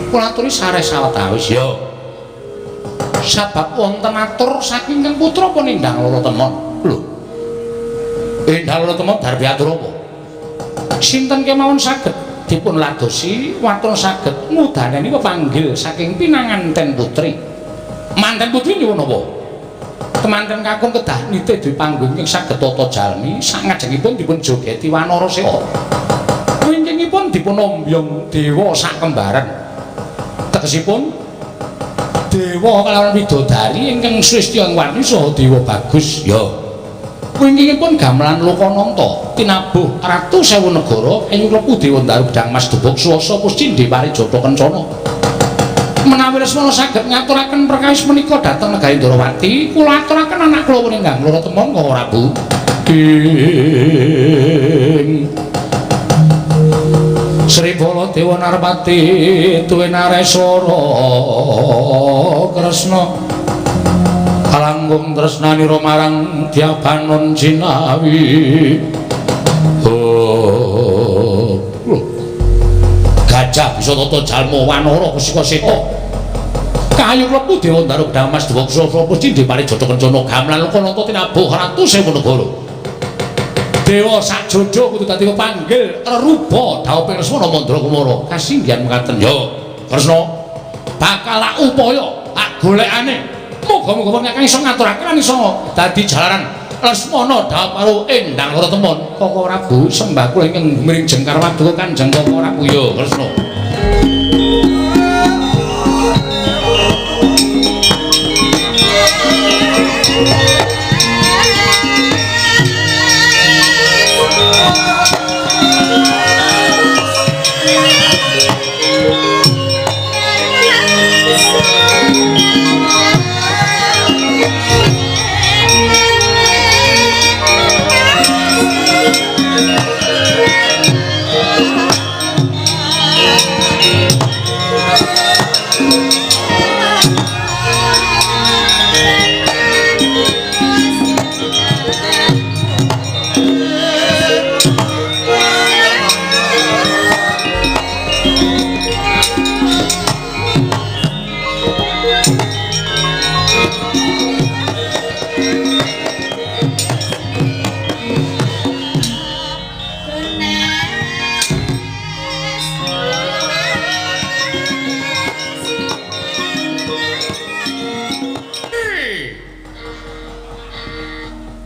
Kula aturi sare sawetawis. Yo. Sabab wonten atur saking Kang Putra pun Endang Loro Temon. Lho. Endang Loro Temon darbe atur apa? Sinten kemawon saged dipun ladosi waton saged ngudaneni pepanggil saking pinanganten putri. Manten putri nyuwun apa? Temanten kakung kedah nitih dwi panggung ing saged tata jalmi sangajengipun dipun jogeti wanara seta. Wingkingipun dipun ombyong dewa sakembaran. Tegesipun dewa kalawan widodari ingkang srestya ing warni saha dewa bagus. Ya. Wingkingipun gamelan Lokananta tinabuh ratu sewu negara ing klebu dewa Ndaru Gedang Mas Debok Swasa Puscindhe Parijata Kencana. Menawi Lesmana saged ngaturaken perkawis menika dhateng negari Ndrawati, kula aturaken anak kula Endang Loro Temon Koko Prabu. Ing Sri Baladewa Narpati tuwe nareswara Kresna kalangkung tresnanira marang Dyabanon jinawi. Oh, gajah bisa tata jalma wanara kusika seta. Kayu klebu dewa Ndaru Gedang Mas Dewok Sasa Puscindhe Parijata Kencana gamelan Lokananta tinabuh ratu sewu negara. Dewa sakjojo kudu dadi pepanggil reruba dhawuhing Lesmana Mandra Kumara. Kasinggihan mekaten. Yo, Kresna bakal tak upaya tak golekane. Muga-muga kang iso ngaturaken lan iso dadi jalaran Lesmana dhawuh karo Endang Loro Temon. Koko Prabu sembah kula ingkang gumiring jengkar paduka Kanjeng Koko Prabu. Yo, Kresna.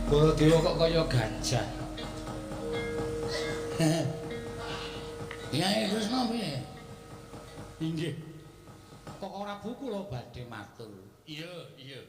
Baladewa kok kaya gajah. Ya Kresna piye? Inggih. Kok ora buku kula badhe matur. Iya, iya.